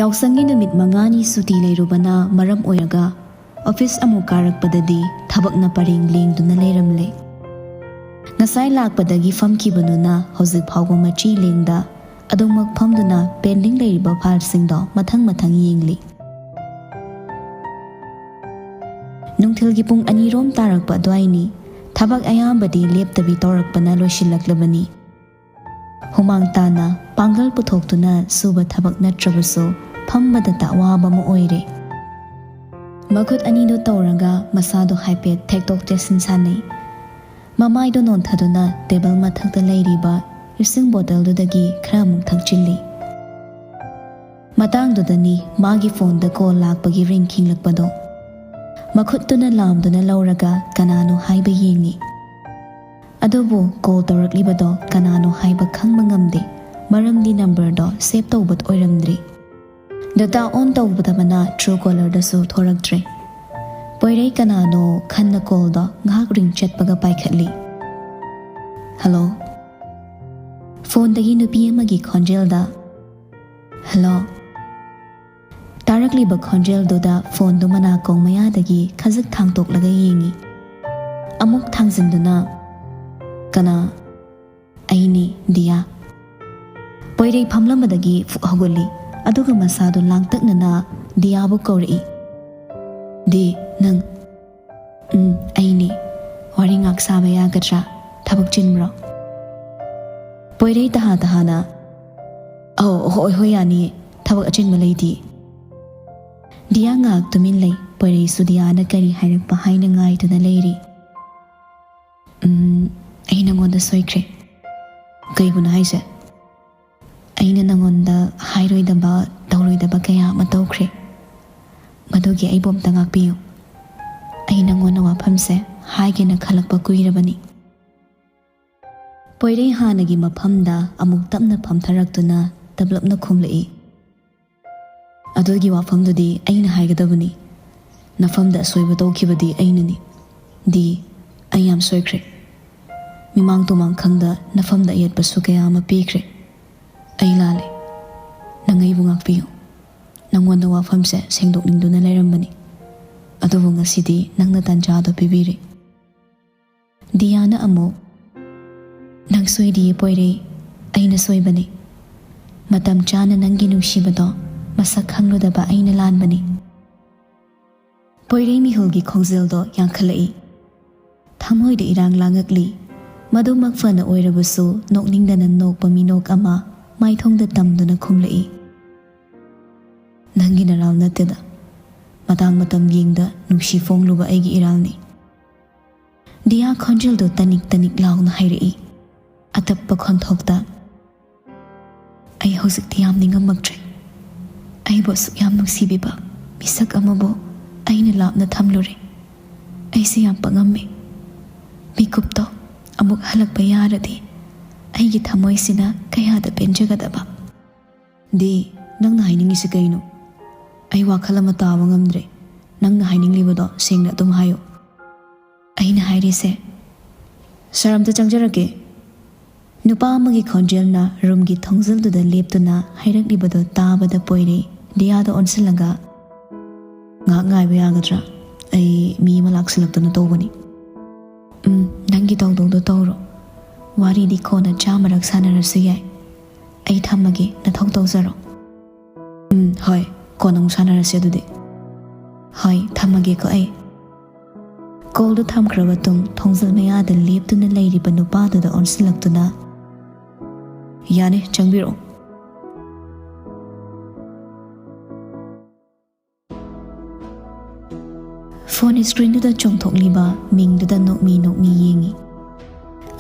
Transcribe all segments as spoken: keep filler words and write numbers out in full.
ꯌꯥꯎꯁꯪꯒꯤ ꯅꯨꯃꯤꯠ ꯃꯉꯥꯅꯤ ꯁꯨꯇꯤ ꯂꯩꯔꯨꯕꯅ ꯃꯔꯝ ꯑꯣꯏꯔꯒ ꯑꯣꯐꯤꯁ ꯑꯃꯨꯛ ꯀꯥꯔꯛꯄꯗꯗꯤ ꯊꯕꯛꯅ ꯄꯔꯦꯡ ꯂꯦꯡꯗꯨꯅ ꯂꯩꯔꯝꯂꯦ꯫ ꯉꯁꯥꯏ ꯂꯥꯛꯄꯗꯒꯤ ꯐꯝꯈꯤꯕꯅꯨꯅ ꯍꯧꯖꯤꯛ ꯐꯥꯎꯕ ꯃꯆꯤ ꯂꯦꯡꯗ ꯑꯗꯨꯃꯛ ꯐꯝꯗꯨꯅ ꯄꯦꯟꯗꯤꯡ ꯂꯩꯔꯤꯕ ꯐꯥꯏꯜꯁꯤꯡꯗꯣ ꯃꯊꯪ ꯃꯊꯪ ꯌꯦꯡꯂꯤ꯫ ꯅꯨꯡꯊꯤꯜꯒꯤ ꯄꯨꯡ ꯑꯅꯤꯔꯣꯝ ꯇꯥꯔꯛꯄ ꯑꯗꯨꯋꯥꯏꯅꯤ꯫ ꯊꯕꯛ ꯑꯌꯥꯝꯕꯗꯤ ꯂꯦꯞꯇꯕꯤ ꯇꯧꯔꯛꯄꯅ ꯂꯣꯏꯁꯤꯜꯂꯛꯂꯕꯅꯤ꯫ ꯍꯨꯃꯥꯡ ꯇꯥꯅ ꯄꯥꯡꯒꯜ ꯄꯨꯊꯣꯛꯇꯨꯅ ꯁꯨꯕ ꯊꯕꯛ ꯅꯠꯇ꯭ꯔꯕꯁꯨ ꯐꯝꯕꯗꯇ ꯑꯋꯥꯕ ꯑꯃ ꯑꯣꯏꯔꯦ꯫ ꯃꯈꯨꯠ ꯑꯅꯤꯗꯨ ꯇꯧꯔꯒ ꯃꯁꯥꯗꯣ ꯍꯥꯏꯐꯦꯠ ꯊꯦꯛꯇꯣꯛ ꯊꯦꯛꯆꯤꯟ ꯁꯥꯟꯅꯩ꯫ ꯃꯃꯥꯏꯗꯣ ꯅꯣꯟꯊꯗꯨꯅ ꯇꯦꯕꯜ ꯃꯊꯛꯇ ꯂꯩꯔꯤꯕ ꯏꯁꯤꯡ ꯕꯣꯇꯜꯗꯨꯗꯒꯤ ꯈꯔ ꯑꯃꯨꯛ ꯊꯛꯆꯤꯜꯂꯤ꯫ ꯃꯇꯥꯡꯗꯨꯗꯅꯤ ꯃꯥꯒꯤ ꯐꯣꯟꯗ ꯀꯣꯜ ꯂꯥꯛꯄꯒꯤ ꯔꯤꯡ ꯈꯤꯡꯂꯛꯄꯗꯣ꯫ ꯃꯈꯨꯠꯇꯨꯅ ꯂꯥꯝꯗꯨꯅ ꯂꯧꯔꯒ ꯀꯅꯥꯅꯣ ꯍꯥꯏꯕ ꯌꯦꯡꯉꯤ꯫ ꯑꯗꯨꯕꯨ ꯀꯣꯜ ꯇꯧꯔꯛꯂꯤꯕꯗꯣ ꯀꯅꯥꯅꯣ ꯍꯥꯏꯕ ꯈꯪꯕ ꯉꯝꯗꯦ, ꯃꯔꯝꯗꯤ ꯅꯝꯕꯔꯗꯣ ꯁꯦꯚ ꯇꯧꯕ ꯑꯣꯏꯔꯝꯗ꯭ꯔꯤ꯫ ꯗꯇꯥ ꯑꯣꯟ ꯇꯧꯗꯕꯅ ꯇ꯭ꯔꯨ ꯀꯣꯂꯔꯗꯁꯨ ꯊꯣꯔꯛꯇ꯭ꯔꯦ꯫ ꯄꯣꯏꯔꯩ ꯀꯅꯥꯅꯣ ꯈꯟꯅ ꯀꯣꯜꯗꯣ ꯉꯥꯏꯍꯥꯛ ꯔꯤꯡ ꯆꯠꯄꯒ ꯄꯥꯏꯈꯠꯂꯤ꯫ ꯍꯜꯂꯣ꯫ ꯐꯣꯟꯗꯒꯤ ꯅꯨꯄꯤ ꯑꯃꯒꯤ ꯈꯣꯟꯖꯦꯜꯗ, "ꯍꯜꯂꯣ"꯫ ꯇꯥꯔꯛꯂꯤꯕ ꯈꯣꯟꯖꯦꯜꯗꯨꯗ ꯐꯣꯟꯗꯨ ꯃꯅꯥꯀꯣꯡ ꯃꯌꯥꯗꯒꯤ ꯈꯖꯤꯛ ꯊꯥꯡꯇꯣꯛꯂꯒ ꯌꯦꯡꯉꯤ꯫ ꯑꯃꯨꯛ ꯊꯥꯡꯖꯤꯟꯗꯨꯅ, "ꯀꯅꯥ?" "ꯑꯩꯅꯤ, ꯗꯤꯌꯥ"꯫ ꯄꯣꯏꯔꯩ ꯐꯝꯂꯝꯕꯗꯒꯤ ꯐꯨꯛ ꯍꯧꯒꯠꯂꯤ, ꯑꯗꯨꯒ ꯃꯁꯥꯗꯨ ꯂꯥꯡꯇꯛꯅꯅ ꯗꯤꯌꯥꯕꯨ ꯀꯧꯔꯛꯏ꯫ "ꯗꯤ, ꯅꯪ?" "ꯎꯝ, ꯑꯩꯅꯤ꯫ ꯋꯥꯔꯤ ꯉꯥꯛ ꯁꯥꯕ ꯌꯥꯒꯗ꯭ꯔꯥ? ꯊꯕꯛ ꯆꯤꯟꯕ꯭ꯔꯣ?" ꯄꯣꯏꯔꯩ ꯇꯍꯥ ꯇꯍꯥꯅ, "ꯑꯧ, ꯍꯣꯏ, ꯍꯣꯏ, ꯌꯥꯅꯤꯌꯦ꯫ ꯊꯕꯛ ꯑꯆꯤꯟꯕ ꯂꯩꯇꯤꯌꯦ"꯫ ꯗꯤꯌꯥ ꯉꯥꯏꯍꯥꯛ ꯇꯨꯃꯤꯟ ꯂꯩ꯫ ꯄꯣꯏꯔꯩꯁꯨ ꯗꯤꯌꯥꯅ ꯀꯔꯤ ꯍꯥꯏꯔꯛꯄ ꯍꯥꯏꯅ ꯉꯥꯏꯗꯨꯅ ꯂꯩꯔꯤ꯫ "ꯎꯝ, ꯑꯩ ꯅꯉꯣꯟꯗ ꯁꯣꯏꯈ꯭ꯔꯦ"꯫ "ꯀꯩꯕꯨꯅꯣ ꯍꯥꯏꯁꯦ?" "ꯑꯩꯅ ꯅꯉꯣꯟꯗ ꯍꯥꯏꯔꯣꯏꯗꯕ, ꯇꯧꯔꯣꯏꯗꯕ ꯀꯌꯥ ꯑꯃ ꯇꯧꯈ꯭ꯔꯦ꯫ ꯃꯗꯨꯒꯤ ꯑꯩꯕꯨ ꯑꯝꯇ ꯉꯥꯛꯄꯤꯌꯨ꯫ ꯑꯩ ꯅꯉꯣꯟꯗ ꯋꯥꯐꯝꯁꯦ ꯍꯥꯏꯒꯦꯅ ꯈꯜꯂꯛꯄ ꯀꯨꯏꯔꯕꯅꯤ"꯫ ꯄꯣꯏꯔꯩ ꯍꯥꯟꯅꯒꯤ ꯃꯐꯝꯗ ꯑꯃꯨꯛ ꯇꯞꯅ ꯐꯝꯊꯔꯛꯇꯨꯅ ꯇꯞꯂꯞꯅ ꯈꯨꯝꯂꯛꯏ꯫ "ꯑꯗꯨꯒꯤ ꯋꯥꯐꯝꯗꯨꯗꯤ ꯑꯩꯅ ꯍꯥꯏꯒꯗꯕꯅꯤ꯫ ꯅꯐꯝꯗ ꯑꯁꯣꯏꯕ ꯇꯧꯈꯤꯕꯗꯤ ꯑꯩꯅꯅꯤ꯫ ꯗꯤ, ꯑꯩ ꯌꯥꯝ ꯁꯣꯏꯈ꯭ꯔꯦ꯫ ꯃꯤꯃꯥꯡ ꯇꯨꯃꯥꯡ ꯈꯪꯗ ꯅꯐꯝꯗ ꯑꯌꯦꯠꯄꯁꯨ ꯀꯌꯥ ꯑꯃ ꯄꯤꯈ꯭ꯔꯦ꯫ ꯑꯩ ꯂꯥꯜꯂꯦ꯫ ꯅꯪ ꯑꯩꯕꯨ ꯉꯥꯛꯄꯤꯌꯨ"꯫ ꯅꯪꯉꯣꯟꯗ ꯋꯥꯐꯝꯁꯦ ꯁꯦꯡꯗꯣꯛꯅꯤꯡꯗꯨꯅ ꯂꯩꯔꯝꯕꯅꯤ꯫ ꯑꯗꯨꯕꯨ ꯉꯁꯤꯗꯤ ꯅꯪꯅ ꯇꯥꯟꯖꯥꯗꯣ ꯄꯤꯕꯤꯔꯦ꯫" ꯗꯤꯌꯥꯅ ꯑꯃꯨꯛ, "ꯅꯪ ꯁꯣꯏꯗꯤꯌꯦ ꯄꯣꯏꯔꯩ, ꯑꯩꯅ ꯁꯣꯏꯕꯅꯤ꯫ ꯃꯇꯝ ꯆꯥꯅ ꯅꯪꯒꯤ ꯅꯨꯡꯁꯤꯕꯗꯣ ꯃꯁꯛ ꯈꯪꯂꯨꯗꯕ ꯑꯩꯅ ꯂꯥꯟꯕꯅꯤ꯫" ꯄꯣꯏꯔꯩ ꯃꯤꯍꯨꯜꯒꯤ ꯈꯣꯡꯖꯦꯜꯗꯣ ꯌꯥꯡꯈꯠꯂꯛꯏ꯫ ꯊꯃꯣꯏꯗ ꯏꯔꯥꯡ ꯂꯥꯡꯉꯛꯂꯤ꯫ ꯃꯗꯨꯃꯛ ꯐꯅ ꯑꯣꯏꯔꯕꯁꯨ ꯅꯣꯛꯅꯤꯡꯗꯅ ꯅꯣꯛꯄ ꯃꯤꯅꯣꯛ ꯑꯃ ꯃꯥꯏꯊꯣꯡꯗ ꯇꯝꯗꯨꯅ ꯈꯨꯝꯂꯛꯏ꯫ "ꯅꯪꯒꯤ ꯅꯔꯥꯜ ꯅꯠꯇꯦꯗ꯫ ꯃꯇꯥꯡ ꯃꯇꯝ ꯌꯦꯡꯗ ꯅꯨꯡꯁꯤ ꯐꯣꯡꯂꯨꯕ ꯑꯩꯒꯤ ꯏꯔꯥꯜꯅꯤ꯫" ꯗꯤꯌꯥ ꯈꯣꯟꯖꯦꯜꯗꯨ ꯇꯅꯤꯛ ꯇꯅꯤꯛ ꯂꯥꯎꯅ ꯍꯥꯏꯔꯛꯏ꯫ ꯑꯇꯞꯄ ꯈꯣꯟꯊꯣꯛꯇ, "ꯑꯩ ꯍꯧꯖꯤꯛꯇꯤ ꯌꯥꯝ ꯅꯤꯡꯉꯝꯃꯛꯇ꯭ꯔꯦ꯫ ꯑꯩꯕꯨ ꯑꯁꯨꯛ ꯌꯥꯝ ꯅꯨꯡꯁꯤꯕꯤꯕ ꯃꯤꯁꯛ ꯑꯃꯕꯨ ꯑꯩꯅ ꯂꯥꯞꯅ ꯊꯝꯂꯨꯔꯦ꯫ ꯑꯩꯁꯦ ꯌꯥꯝ ꯄꯪꯉꯝꯃꯦ꯫ ꯃꯤꯀꯨꯞꯇꯣ ꯑꯃꯨꯛ ꯍꯜꯂꯛꯄ ꯌꯥꯔꯗꯤ ꯑꯩꯒꯤ ꯊꯃꯣꯏꯁꯤꯅ ꯀꯌꯥꯗ ꯄꯦꯟꯖꯒꯗꯕ꯫" "ꯗꯤ, ꯅꯪꯅ ꯍꯥꯏꯅꯤꯡꯉꯤꯁꯤ ꯀꯩꯅꯣ? ꯑꯩ ꯋꯥꯈꯜ ꯑꯃ ꯇꯥꯕ ꯉꯝꯗ꯭ꯔꯦ꯫ ꯅꯪꯅ ꯍꯥꯏꯅꯤꯡꯂꯤꯕꯗꯣ ꯁꯦꯡꯅ ꯑꯗꯨꯝ ꯍꯥꯏꯌꯨ꯫" "ꯑꯩꯅ ꯍꯥꯏꯔꯤꯁꯦ꯫" "ꯁꯥꯔ, ꯑꯝꯇ ꯆꯪꯖꯔꯛꯀꯦ꯫" ꯅꯨꯄꯥ ꯑꯃꯒꯤ ꯈꯣꯟꯖꯦꯜꯅ ꯔꯨꯝꯒꯤ ꯊꯣꯡꯖꯤꯜꯗꯨꯗ ꯂꯦꯞꯇꯨꯅ ꯍꯥꯏꯔꯛꯂꯤꯕꯗꯣ ꯇꯥꯕꯗ ꯄꯣꯏꯔꯩ ꯗꯤꯌꯥꯗ ꯑꯣꯟꯁꯤꯜꯂꯒ, "ꯉꯥꯏꯍꯥꯛ ꯉꯥꯏꯕ ꯌꯥꯒꯗ꯭ꯔꯥ? ꯑꯩ ꯃꯤ ꯑꯃ ꯂꯥꯛꯁꯤꯜꯂꯛꯇꯨꯅ ꯇꯧꯕꯅꯤ꯫" "ꯎꯝ, ꯅꯪꯒꯤ ꯇꯧꯗꯧꯗꯣ ꯇꯧꯔꯣ꯫ ꯋꯥꯔꯤꯗꯤ ꯀꯣꯟꯅ ꯆꯥꯃꯔꯛ ꯁꯥꯟꯅꯔꯁꯨ ꯌꯥꯏ꯫ ꯑꯩ ꯊꯝꯃꯒꯦ, ꯅꯊꯧ ꯇꯧꯖꯔꯣ꯫" "ꯎꯝ, ꯍꯣꯏ, ꯀꯣꯟꯅ ꯑꯃꯨꯛ ꯁꯥꯟꯅꯔꯁꯤ ꯑꯗꯨꯗꯤ꯫" "ꯍꯣꯏ, ꯊꯝꯃꯒꯦꯀꯣ ꯑꯩ꯫" ꯀꯣꯜꯗꯨ ꯊꯝꯈ꯭ꯔꯕ ꯇꯨꯡ ꯊꯣꯡꯖꯤꯜ ꯃꯌꯥꯗ ꯂꯦꯞꯇꯨꯅ ꯂꯩꯔꯤꯕ ꯅꯨꯄꯥꯗꯨꯗ ꯑꯣꯟꯁꯤꯜꯂꯛꯇꯨꯅ, "ꯌꯥꯅꯤ, ꯆꯪꯕꯤꯔꯛꯑꯣ꯫" ꯐꯣꯟ ꯁ꯭ꯀ꯭ꯔꯤꯟꯗꯨꯗ ꯆꯣꯡꯊꯣꯛꯂꯤꯕ ꯃꯤꯡꯗꯨꯗ ꯅꯣꯛꯃꯤ ꯅꯣꯛꯃꯤ ꯌꯦꯡꯉꯤ꯫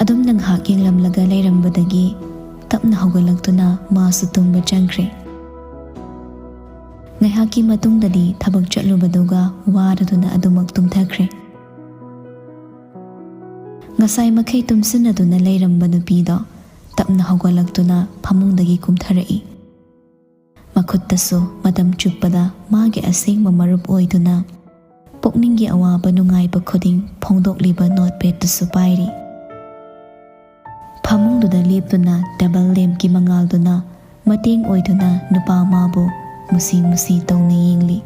ꯑꯗꯨꯝꯅ ꯉꯥꯏꯍꯥꯛ ꯌꯦꯡꯂꯝꯂꯒ ꯂꯩꯔꯝꯕꯗꯒꯤ ꯇꯞꯅ ꯍꯧꯒꯠꯂꯛꯇꯨꯅ ꯃꯥꯁꯨ ꯇꯨꯝꯕ ꯆꯪꯈ꯭ꯔꯦ꯫ ꯉꯥꯏꯍꯥꯛꯀꯤ ꯃꯇꯨꯡꯗꯗꯤ ꯊꯕꯛ ꯆꯠꯂꯨꯕꯗꯨꯒ ꯋꯥꯔꯗꯨꯅ ꯑꯗꯨꯃꯛ ꯇꯨꯝꯊꯈ꯭ꯔꯦ꯫ ꯉꯁꯥꯏ ꯃꯈꯩ ꯇꯨꯝꯁꯤꯟꯅꯗꯨꯅ ꯂꯩꯔꯝꯕ ꯅꯨꯄꯤꯗꯣ ꯇꯞꯅ ꯍꯧꯒꯠꯂꯛꯇꯨꯅ ꯐꯃꯨꯡꯗꯒꯤ ꯀꯨꯝꯊꯔꯛꯏ꯫ ꯃꯈꯨꯠꯇꯁꯨ ꯃꯇꯝ ꯆꯨꯞꯄꯗ ꯃꯥꯒꯤ ꯑꯁꯦꯡꯕ ꯃꯔꯨꯞ ꯑꯣꯏꯗꯨꯅ ꯄꯨꯛꯅꯤꯡꯒꯤ ꯑꯋꯥꯕ ꯅꯨꯡꯉꯥꯏꯕ ꯈꯨꯗꯤꯡ ꯐꯣꯡꯗꯣꯛꯂꯤꯕ ꯅꯣꯠꯄꯦꯗꯇꯨꯁꯨ ꯄꯥꯏꯔꯤ꯫ ꯐꯃꯨꯡꯗꯨꯗ ꯂꯦꯞꯇꯨꯅ ꯇꯦꯕꯜ ꯂꯦꯝꯞꯀꯤ ꯃꯉꯥꯜꯗꯨꯅ ꯃꯇꯦꯡ ꯑꯣꯏꯗꯨꯅ ꯅꯨꯄꯥ ꯑꯃꯕꯨ ꯃꯨꯁꯤ ꯃꯨꯁꯤ ꯇꯧꯅ ꯌꯦꯡꯂꯤ꯫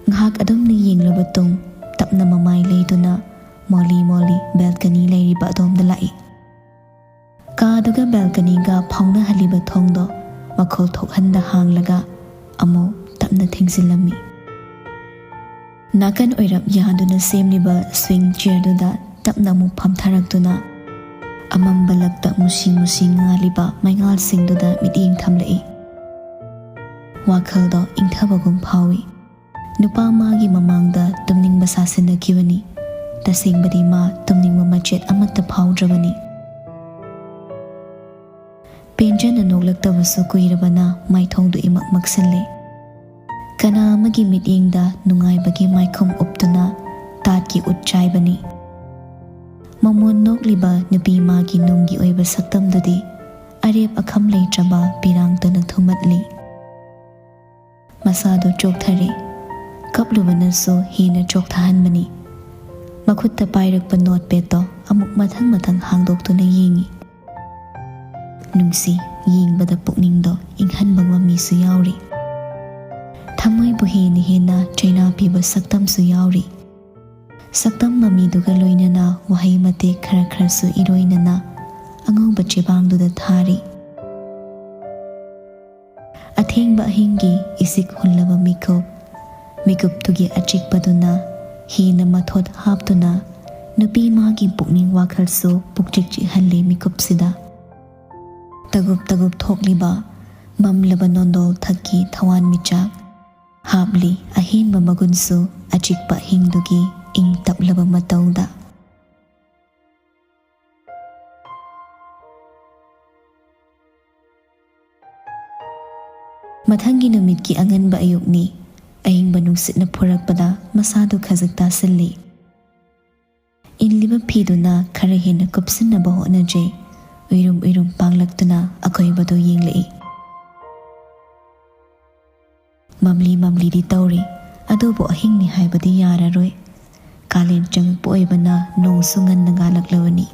ꯉꯥꯏꯍꯥꯛ ꯑꯗꯨꯝꯅ ꯌꯦꯡꯂꯕ ꯇꯨꯡ, ꯇꯞꯅ ꯃꯃꯥꯏ ꯂꯩꯗꯨꯅ ꯃꯣꯂꯤ ꯃꯣꯂꯤ ꯕꯦꯜꯀꯅꯤ ꯂꯩꯔꯤꯕ ꯑꯗꯣꯝꯗ ꯂꯥꯛꯏ꯫ ꯀꯥꯗꯨꯒ ꯕꯦꯜꯀꯅꯤꯒ ꯐꯥꯎꯅꯍꯜꯂꯤꯕ ꯊꯣꯡꯗꯣ ꯃꯈꯣꯜ ꯊꯣꯛꯍꯟꯗ ꯍꯥꯡꯂꯒ ꯑꯃꯨꯛ ꯇꯞꯅ ꯊꯤꯡꯖꯤꯜꯂꯝꯃꯤ꯫ ꯅꯥꯀꯟ ꯑꯣꯏꯔꯞ ꯌꯥꯗꯨꯅ ꯁꯦꯝꯂꯤꯕ ꯁ꯭ꯋꯤꯡ ꯆꯤꯌꯔꯗꯨꯗ ꯇꯞꯅ ꯑꯃꯨꯛ ꯐꯝꯊꯔꯛꯇꯨꯅ ꯑꯃꯝꯕ ꯂꯛꯇ ꯃꯨꯁꯤ ꯃꯨꯁꯤ ꯉꯥꯜꯂꯤꯕ ꯃꯩꯉꯥꯜꯁꯤꯡꯗꯨꯗ ꯃꯤꯠꯌꯦꯡ ꯊꯝꯂꯛꯏ꯫ ꯋꯥꯈꯜꯗꯣ ꯏꯪꯊꯕꯒꯨꯝ ꯐꯥꯎꯏ꯫ ꯅꯨꯄꯥ ꯃꯥꯒꯤ ꯃꯃꯥꯡꯗ ꯇꯨꯝꯅꯤꯡꯕ ꯁꯥꯁꯤꯟꯅꯈꯤꯕꯅꯤ꯫ ꯇꯁꯦꯡꯕꯗꯤ ꯃꯥ ꯇꯨꯝꯅꯤꯡꯕ ꯃꯆꯦꯠ ꯑꯃꯠꯇ ꯐꯥꯎꯗ꯭ꯔꯕꯅꯤ꯫ ꯄꯦꯟꯖꯅ ꯅꯣꯛꯂꯛꯇꯕꯁꯨ ꯀꯨꯏꯔꯕꯅ ꯃꯥꯏꯊꯣꯡꯗꯨ ꯏꯃꯛ ꯃꯛꯁꯤꯜꯂꯦ꯫ ꯀꯅꯥ ꯑꯃꯒꯤ ꯃꯤꯠꯌꯦꯡꯗ ꯅꯨꯡꯉꯥꯏꯕꯒꯤ ꯃꯥꯏꯈꯨꯝ ꯎꯞꯇꯨꯅ ꯇꯥꯠꯀꯤ ꯎꯠ ꯆꯥꯏꯕꯅꯤ꯫ ꯃꯃꯣꯟ ꯅꯣꯛꯂꯤꯕ ꯅꯨꯄꯤ ꯃꯥꯒꯤ ꯅꯨꯡꯒꯤ ꯑꯣꯏꯕ ꯁꯛꯇꯝꯗꯨꯗꯤ ꯑꯔꯦꯞ ꯑꯈꯝ ꯂꯩꯇ꯭ꯔꯕ ꯄꯤꯔꯥꯡꯇꯅ ꯊꯨꯝꯃꯠꯂꯤ꯫ ꯃꯁꯥꯗꯨ ꯆꯣꯛꯊꯔꯦ꯫ ꯀꯞꯂꯨꯕꯅꯁꯨ ꯍꯦꯟꯅ ꯆꯣꯛꯊꯍꯟꯕꯅꯤ꯫ ꯃꯈꯨꯠꯇ ꯄꯥꯏꯔꯛꯄ ꯅꯣꯠꯄꯦꯗꯇꯣ ꯑꯃꯨꯛ ꯃꯊꯪ ꯃꯊꯪ ꯍꯥꯡꯗꯣꯛꯇꯨꯅ ꯌꯦꯡꯏ꯫ ꯅꯨꯡꯁꯤ, ꯌꯦꯡꯕꯗ ꯄꯨꯛꯅꯤꯡꯗꯣ ꯏꯪꯍꯟꯕ ꯃꯃꯤꯁꯨ ꯌꯥꯎꯔꯤ꯫ ꯊꯃꯣꯏꯕꯨ ꯍꯦꯟꯅ ꯍꯦꯟꯅ ꯆꯩꯅꯥ ꯄꯤꯕ ꯁꯛꯇꯝꯁꯨ ꯌꯥꯎꯔꯤ꯫ ꯁꯛꯇꯝ ꯃꯃꯤꯗꯨꯒ ꯂꯣꯏꯅꯅ ꯋꯥꯍꯩ ꯃꯇꯦꯛ ꯈꯔ ꯈꯔꯁꯨ ꯏꯔꯣꯏꯅꯅ ꯑꯉꯧꯕ ꯆꯦꯕꯥꯡꯗꯨꯗ ꯊꯥꯔꯤ꯫ ꯑꯊꯦꯡꯕ ꯑꯍꯤꯡꯒꯤ ꯏꯁꯤꯛ ꯍꯨꯜꯂꯕ ꯃꯤꯀꯨꯞ, ꯃꯤꯀꯨꯞꯇꯨꯒꯤ ꯑꯆꯤꯛꯄꯗꯨꯅ ꯍꯦꯟꯅ ꯃꯊꯣꯠ ꯍꯥꯞꯇꯨꯅ ꯅꯨꯄꯤ ꯃꯥꯒꯤ ꯄꯨꯛꯅꯤꯡ ꯋꯥꯈꯜꯁꯨ ꯄꯨꯛꯆꯤꯛ ꯆꯤꯛꯍꯜꯂꯤ ꯃꯤꯀꯨꯞꯁꯤꯗ꯫ ꯇꯒꯨꯞ ꯇꯒꯨꯞ ꯊꯣꯛꯂꯤꯕ ꯃꯝꯂꯕ ꯅꯣꯟꯗꯣꯜ ꯊꯛꯀꯤ ꯊꯋꯥꯟꯃꯤꯆꯥꯛ ꯍꯥꯞꯂꯤ ꯑꯍꯦꯟꯕ ꯃꯒꯨꯟꯁꯨ ꯑꯆꯤꯛꯄ ꯑꯍꯤꯡꯗꯨꯒꯤ ꯏꯪ ꯇꯞꯂꯕ ꯃꯇꯧꯗ꯫ ꯃꯊꯪꯒꯤ ꯅꯨꯃꯤꯠꯀꯤ ꯑꯉꯟꯕ ꯑꯌꯨꯛꯅꯤ꯫ ꯑꯏꯪꯕ ꯅꯨꯡꯁꯤꯠꯅ ꯐꯨꯔꯛꯄꯗ ꯃꯁꯥꯗꯨ ꯈꯖꯤꯛ ꯇꯥꯁꯤꯜꯂꯤ꯫ ꯏꯜꯂꯤꯕ ꯐꯤꯗꯨꯅ ꯈꯔ ꯍꯦꯟꯅ ꯀꯨꯞꯁꯤꯟꯅꯕ ꯍꯣꯠꯅꯖꯩ꯫ ꯎꯏꯔꯨꯝ ꯎꯏꯔꯨꯝ ꯄꯥꯡꯂꯛꯇꯨꯅ ꯑꯀꯣꯏꯕꯗꯨ ꯌꯦꯡꯂꯛꯏ꯫ ꯃꯝꯂꯤ ꯃꯝꯂꯤꯗꯤ ꯇꯧꯔꯤ, ꯑꯗꯨꯕꯨ ꯑꯍꯤꯡꯅꯤ ꯍꯥꯏꯕꯗꯤ ꯌꯥꯔꯔꯣꯏ꯫ ꯀꯥꯂꯦꯟ ꯆꯪꯉꯛꯄ ꯑꯣꯏꯕꯅ ꯅꯣꯡꯁꯨ ꯉꯟꯅ ꯉꯥꯜꯂꯛꯂꯕꯅꯤ꯫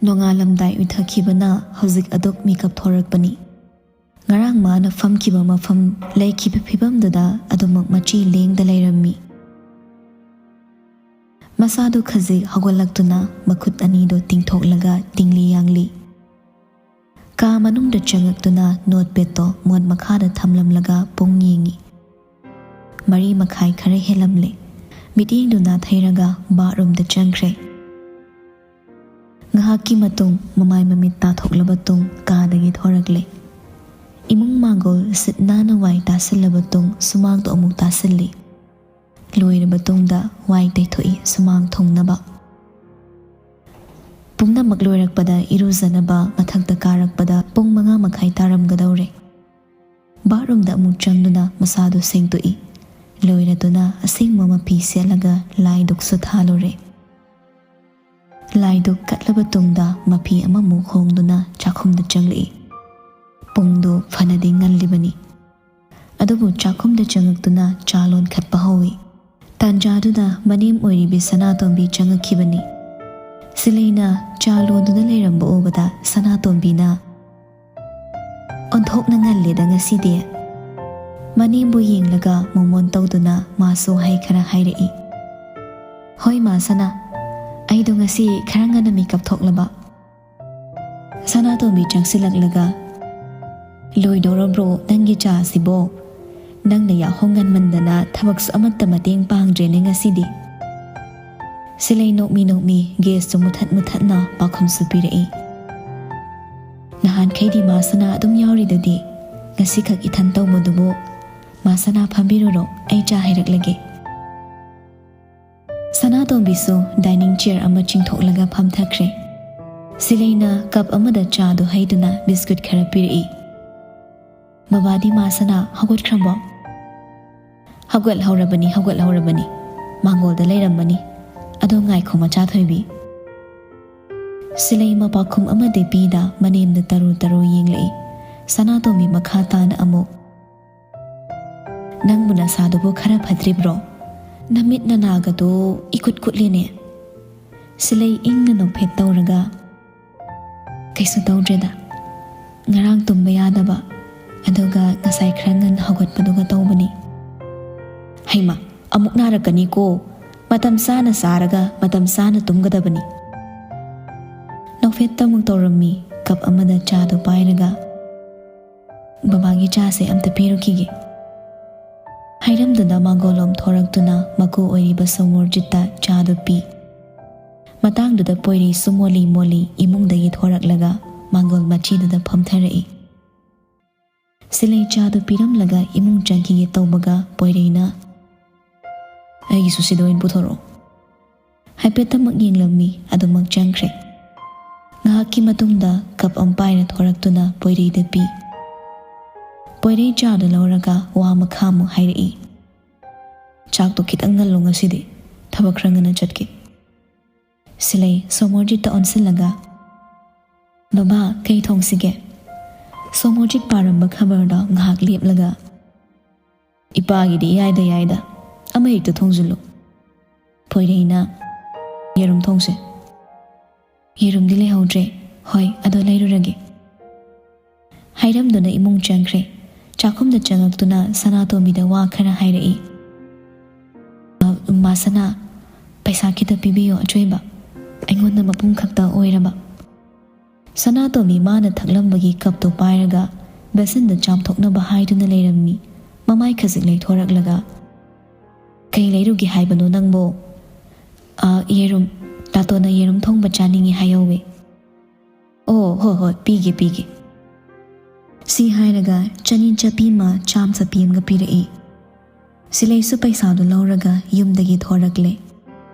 ꯅꯣꯡꯉꯥꯜꯂꯝꯗꯥꯏ ꯎꯏꯊꯈꯤꯕꯅ ꯍꯧꯖꯤꯛ ꯑꯗꯨꯛ ꯃꯤꯀꯞ ꯊꯣꯔꯛꯄꯅꯤ꯫ ꯉꯔꯥꯡ ꯃꯥꯅ ꯐꯝꯈꯤꯕ ꯃꯐꯝ, ꯂꯩꯈꯤꯕ ꯐꯤꯕꯝꯗꯨꯗ ꯑꯗꯨꯃꯛ ꯃꯆꯤ ꯂꯦꯡꯗ ꯂꯩꯔꯝꯃꯤ꯫ ꯃꯁꯥꯗꯨ ꯈꯖꯤꯛ ꯍꯧꯒꯠꯂꯛꯇꯨꯅ ꯃꯈꯨꯠ ꯑꯅꯤꯗꯣ ꯇꯤꯡꯊꯣꯛꯂꯒ ꯇꯤꯡꯂꯤ ꯌꯥꯡꯂꯤ꯫ ꯀꯥ ꯃꯅꯨꯡꯗ ꯆꯪꯉꯛꯇꯨꯅ ꯅꯣꯠꯄꯦꯗꯇꯣ ꯃꯣꯠ ꯃꯈꯥꯗ ꯊꯝꯂꯝꯂꯒ ꯄꯨꯡ ꯌꯦꯡꯉꯤ꯫ ꯃꯔꯤ ꯃꯈꯥꯏ ꯈꯔ ꯍꯦꯜꯂꯝꯂꯦ꯫ ꯃꯤꯠꯌꯦꯡꯗꯨ ꯅꯥꯊꯩꯔꯒ ꯕꯥꯠꯔꯨꯝꯗ ꯆꯪꯈ꯭ꯔꯦ꯫ ꯉꯥꯏꯍꯥꯛꯀꯤ ꯃꯇꯨꯡ ꯃꯃꯥꯏ ꯃꯃꯤꯠ ꯇꯥꯊꯣꯛꯂꯕ ꯇꯨꯡ ꯀꯥꯗꯒꯤ ꯊꯣꯔꯛꯂꯦ꯫ ꯏꯃꯨꯡ ꯃꯥꯡꯒꯣꯜ ꯁꯤꯠ ꯅꯥꯟꯅ ꯋꯥꯏ ꯇꯥꯁꯤꯜꯂꯕ ꯇꯨꯡ ꯁꯨꯃꯥꯡꯗꯣ ꯑꯃꯨꯛ ꯇꯥꯁꯤꯜꯂꯤ꯫ ꯂꯣꯏꯔꯕ ꯇꯨꯡꯗ ꯋꯥꯏ ꯇꯩꯊꯣꯛꯏ ꯁꯨꯃꯥꯡ ꯊꯨꯡꯅꯕ꯫ ꯄꯨꯝꯅꯃꯛ ꯂꯣꯏꯔꯛꯄꯗ ꯏꯔꯨꯖꯅꯕ ꯃꯊꯛꯇ ꯀꯥꯔꯛꯄꯗ ꯄꯨꯡ ꯃꯉꯥ ꯃꯈꯥꯏ ꯇꯥꯔꯝꯒꯗꯧꯔꯦ꯫ ꯕꯥꯠꯔꯨꯝꯗ ꯑꯃꯨꯛ ꯆꯪꯗꯨꯅ ꯃꯁꯥꯗꯨ ꯁꯦꯡꯗꯣꯛꯏ꯫ ꯂꯣꯏꯔꯗꯨꯅ ꯑꯁꯦꯡꯕ ꯃꯐꯤ ꯁꯦꯠꯂꯒ ꯂꯥꯏꯗꯨꯛꯁꯨ ꯊꯥꯜꯂꯨꯔꯦ꯫ ꯂꯥꯏꯗꯨꯛ ꯀꯠꯂꯕ ꯇꯨꯡꯗ ꯃꯐꯤ ꯑꯃꯃꯨꯛ ꯍꯣꯡꯗꯨꯅ ꯆꯥꯛꯈꯨꯝꯗ ꯆꯪꯂꯛꯏ꯫ ꯄꯨꯡꯗꯨ ꯐꯅꯗꯤ ꯉꯜꯂꯤꯕꯅꯤ꯫ ꯑꯗꯨꯕꯨ ꯆꯥꯛꯈꯨꯝꯗ ꯆꯪꯉꯛꯇꯨꯅ ꯆꯥ ꯂꯣꯟꯈꯠꯄ ꯍꯧꯏ꯫ ꯇꯥꯟꯖꯥꯗꯨꯗ ꯃꯅꯦꯝ ꯑꯣꯏꯔꯤꯕꯤ ꯁꯅꯥꯇꯣꯝꯕꯤ ꯆꯪꯉꯛꯈꯤꯕꯅꯤ꯫ ꯁꯤꯂꯩꯅ ꯆꯥ ꯂꯣꯟꯗꯨꯅ ꯂꯩꯔꯝꯕ ꯎꯕꯗ ꯁꯅꯥꯇꯣꯝꯕꯤꯅ, "ꯑꯣꯟꯊꯣꯛꯅ ꯉꯜꯂꯦꯗ ꯉꯁꯤꯗꯤ꯫" ꯃꯅꯦꯝꯕꯨ ꯌꯦꯡꯂꯒ ꯃꯣꯃꯣꯟ ꯇꯧꯗꯨꯅ ꯃꯥꯁꯨ ꯍꯩ ꯈꯔ ꯍꯥꯏꯔꯛꯏ꯫ "ꯍꯣꯏ ꯃꯥ ꯁꯅꯥ, ꯑꯩꯗꯣ ꯉꯁꯤ ꯈꯔ ꯉꯟꯅ ꯃꯤꯀꯞ ꯊꯣꯛꯂꯕ꯫" ꯁꯅꯥꯇꯣꯝꯕꯤ ꯆꯪꯁꯤꯜꯂꯛꯂꯒ, "ꯂꯣꯏꯗꯧꯔꯕ꯭ꯔꯣ ꯅꯪꯒꯤ ꯆꯥꯁꯤꯕꯣ? ꯅꯪꯅ ꯌꯥꯍꯧ ꯉꯟꯃꯟꯗꯅ ꯊꯕꯛꯁꯨ ꯑꯃꯠꯇ ꯃꯇꯦꯡ ꯄꯥꯡꯗ꯭ꯔꯦꯅꯦ ꯉꯁꯤꯗꯤ꯫" ꯁꯤꯂꯩ ꯅꯣꯛꯃꯤ ꯅꯣꯛꯃꯤ ꯒꯦꯁꯇꯨ ꯃꯨꯊꯠ ꯃꯨꯊꯠꯅ ꯄꯥꯎꯈꯨꯝꯁꯨ ꯄꯤꯔꯛꯏ꯫ "ꯅꯍꯥꯟꯈꯩꯗꯤ ꯃꯥ ꯁꯅꯥ ꯑꯗꯨꯝ ꯌꯥꯎꯔꯤꯗꯨꯗꯤ, ꯉꯁꯤꯈꯛ ꯏꯊꯟ ꯇꯧꯕꯗꯨꯕꯨ꯫ ꯃꯥ ꯁꯅꯥ ꯐꯝꯕꯤꯔꯨꯔꯣ, ꯑꯩ ꯆꯥ ꯍꯩꯔꯛꯂꯒꯦ꯫" ꯁꯅꯥꯇꯣꯝꯕꯤꯁꯨ ꯗꯥꯏꯅꯤꯡ ꯆꯤꯌꯔ ꯑꯃ ꯆꯤꯡꯊꯣꯛꯂꯒ ꯐꯝꯊꯈ꯭ꯔꯦ꯫ ꯁꯤꯂꯩꯅ ꯀꯞ ꯑꯃꯗ ꯆꯥꯗꯨ ꯍꯩꯗꯨꯅ ꯕꯤꯁꯀꯨꯠ ꯈꯔ ꯄꯤꯔꯛꯏ꯫ "ꯕꯕꯥꯗꯤ ꯃꯥ ꯁꯅꯥ ꯍꯧꯒꯠꯈ꯭ꯔꯕꯣ?" "ꯍꯧꯒꯠꯍꯧꯔꯕꯅꯤ, ꯍꯧꯒꯠꯍꯧꯔꯕꯅꯤ꯫ ꯃꯥꯡꯒꯣꯜꯗ ꯂꯩꯔꯝꯃꯅꯤ꯫ ꯑꯗꯣ ꯉꯥꯏꯈꯣ ꯃꯆꯥ ꯊꯣꯏꯕꯤ꯫" ꯁꯤꯂꯩ ꯃꯄꯥꯈꯨꯝ ꯑꯃꯗꯤ ꯄꯤꯗ ꯃꯅꯦꯝꯗ ꯇꯔꯨ ꯇꯔꯨ ꯌꯦꯡꯂꯛꯏ꯫ ꯁꯅꯥꯇꯣꯝꯕꯤ ꯃꯈꯥ ꯇꯥꯅ ꯑꯃꯨꯛ, "ꯅꯪꯕꯨ ꯅꯁꯥꯗꯨꯕꯨ ꯈꯔ ꯐꯠꯇ꯭ꯔꯤꯕ꯭ꯔꯣ? ꯅꯃꯤꯠ ꯅꯅꯥꯒꯗꯣ ꯏꯀꯨꯠ ꯀꯨꯠꯂꯦꯅꯦ꯫" ꯁꯤꯂꯩ ꯏꯪꯅ ꯅꯣꯛꯐꯦꯠ ꯇꯧꯔꯒ, "ꯀꯩꯁꯨ ꯇꯧꯗ꯭ꯔꯦꯗ, ꯉꯔꯥꯡ ꯇꯨꯝꯕ ꯌꯥꯗꯕ, ꯑꯗꯨꯒ ꯉꯁꯥꯏ ꯈꯔ ꯉꯟꯅ ꯍꯧꯒꯠꯄꯗꯨꯒ ꯇꯧꯕꯅꯤ꯫ "ꯍꯩꯃꯥ, ꯑꯃꯨꯛ ꯅꯥꯔꯛꯀꯅꯤꯀꯣ꯫ ꯃꯇꯝ ꯆꯥꯅ ꯆꯥꯔꯒ ꯃꯇꯝ ꯆꯥꯅ ꯇꯨꯝꯒꯗꯕꯅꯤ꯫" ꯅꯣꯛꯐꯦꯠꯇ ꯑꯃꯨꯛ ꯇꯧꯔꯝꯃꯤ, ꯀꯞ ꯑꯃꯗ ꯆꯥꯗꯨ ꯄꯥꯏꯔꯒ꯫ "ꯕꯕꯥꯒꯤ ꯆꯥꯁꯦ ꯑꯝꯇ ꯄꯤꯔꯨꯈꯤꯒꯦ꯫" ꯍꯥꯏꯔꯝꯗꯨꯅ ꯃꯥꯡꯒꯣꯜꯂꯣꯝ ꯊꯣꯔꯛꯇꯨꯅ ꯃꯀꯨ ꯑꯣꯏꯔꯤꯕ ꯁꯣꯃꯣꯔꯖꯤꯠꯇ ꯆꯥꯗꯨ ꯄꯤ꯫ ꯃꯇꯥꯡꯗꯨꯗ ꯄꯣꯏꯔꯩꯁꯨ ꯃꯣꯜꯂꯤ ꯃꯣꯜꯂꯤ ꯏꯃꯨꯡꯗꯒꯤ ꯊꯣꯔꯛꯂꯒ ꯃꯥꯡꯒꯣꯜ ꯃꯆꯤꯗꯨꯗ ꯐꯝꯊꯔꯛꯏ꯫ ꯁꯤꯂꯩ ꯆꯥꯗꯨ ꯄꯤꯔꯝꯂꯒ ꯏꯃꯨꯡ ꯆꯪꯈꯤꯒꯦ ꯇꯧꯕꯒ ꯄꯣꯏꯔꯩꯅ, "ꯑꯩꯒꯤꯁꯨ ꯁꯤꯗ ꯑꯣꯏꯅ ꯄꯨꯊꯣꯔꯛꯑꯣ꯫" ꯍꯥꯏꯐꯦꯠꯇꯃꯛ ꯌꯦꯡꯂꯝꯃꯤ, ꯑꯗꯨꯃꯛ ꯆꯪꯈ꯭ꯔꯦ꯫ ꯉꯥꯏꯍꯥꯛꯀꯤ ꯃꯇꯨꯡꯗ ꯀꯞ ꯑꯃ ꯄꯥꯏꯔ ꯊꯣꯔꯛꯇꯨꯅ ꯄꯣꯏꯔꯩꯗ ꯄꯤ꯫ ꯄꯣꯏꯔꯩ ꯆꯥꯗꯨ ꯂꯧꯔꯒ ꯋꯥ ꯃꯈꯥꯃꯨꯛ ꯍꯥꯏꯔꯛꯏ꯫ "ꯆꯥꯛꯇꯣ ꯈꯤꯇꯪ ꯉꯜꯂꯣ ꯉꯁꯤꯗꯤ, ꯊꯕꯛ ꯈꯔ ꯉꯟꯅ ꯆꯠꯀꯦ꯫" ꯁꯤꯂꯩ ꯁꯣꯃꯣꯔꯖꯤꯠꯇ ꯑꯣꯟꯁꯤꯜꯂꯒ, "ꯕꯕꯥ, ꯀꯩ ꯊꯣꯡꯁꯤꯒꯦ?" ꯁꯣꯃꯣꯔꯖꯤꯠ ꯄꯥꯔꯝꯕ ꯈꯕꯔꯗꯣ ꯉꯥꯏꯍꯥꯛ ꯂꯦꯞꯂꯒ, "ꯏꯄꯥꯒꯤꯗꯤ ꯏꯌꯥꯏꯗ ꯌꯥꯏꯗ, ꯑꯃ ꯍꯦꯛꯇ ꯊꯣꯡꯖꯤꯜꯂꯨ꯫" ꯄꯣꯏꯔꯩꯅ, "ꯌꯦꯔꯨꯝ ꯊꯣꯡꯁꯦ꯫" "ꯌꯦꯔꯨꯝꯗꯤ ꯂꯩꯍꯧꯗ꯭ꯔꯦ꯫ ꯍꯣꯏ, ꯑꯗꯣ ꯂꯩꯔꯨꯔꯒꯦ꯫" ꯍꯥꯏꯔꯝꯗꯨꯅ ꯏꯃꯨꯡ ꯆꯪꯈ꯭ꯔꯦ꯫ ꯆꯥꯛꯈꯨꯝꯗ ꯆꯪꯉꯛꯇꯨꯅ ꯁꯅꯥꯇꯣꯝꯕꯤꯗ ꯋꯥ ꯈꯔ ꯍꯥꯏꯔꯛꯏ꯫ "ꯑ, ꯃꯥ ꯁꯅꯥ, ꯄꯩꯁꯥ ꯈꯤꯇ ꯄꯤꯕꯤꯌꯣ ꯑꯆꯣꯏꯕ꯫ ꯑꯩꯉꯣꯟꯗ ꯃꯄꯨꯝ ꯈꯛꯇ ꯑꯣꯏꯔꯕ꯫" ꯁꯅꯥꯇꯣꯝꯕꯤ ꯃꯥꯅ ꯊꯛꯂꯝꯕꯒꯤ ꯀꯞꯇꯣ ꯄꯥꯏꯔꯒ ꯕꯦꯁꯟꯗ ꯆꯥꯝꯊꯣꯛꯅꯕ ꯍꯥꯏꯗꯨꯅ ꯂꯩꯔꯝꯃꯤ꯫ ꯃꯃꯥꯏ ꯈꯖꯤꯛ ꯂꯩꯊꯣꯔꯛꯂꯒ, "ꯀꯩ ꯂꯩꯔꯨꯒꯦ ꯍꯥꯏꯕꯅꯣ ꯅꯪꯕꯣ?" "ꯑ, ꯌꯦꯔꯨꯝ꯫ ꯇꯥꯇꯣꯅ ꯌꯦꯔꯨꯝ ꯊꯣꯡꯕ ꯆꯥꯅꯤꯡꯉꯤ ꯍꯥꯏꯍꯧꯋꯦ꯫" "ꯑꯣ, ꯍꯣꯏ, ꯍꯣꯏ, ꯄꯤꯒꯦ, ꯄꯤꯒꯦ꯫" ꯁꯤ ꯍꯥꯏꯔꯒ ꯆꯅꯤ ꯆꯞꯄꯤ ꯑꯃ, ꯆꯥꯝ ꯆꯞꯄꯤ ꯑꯃꯒ ꯄꯤꯔꯛꯏ꯫ ꯁꯤꯂꯩꯁꯨ ꯄꯩꯁꯥꯗꯨ ꯂꯧꯔꯒ ꯌꯨꯝꯗꯒꯤ ꯊꯣꯔꯛꯂꯦ꯫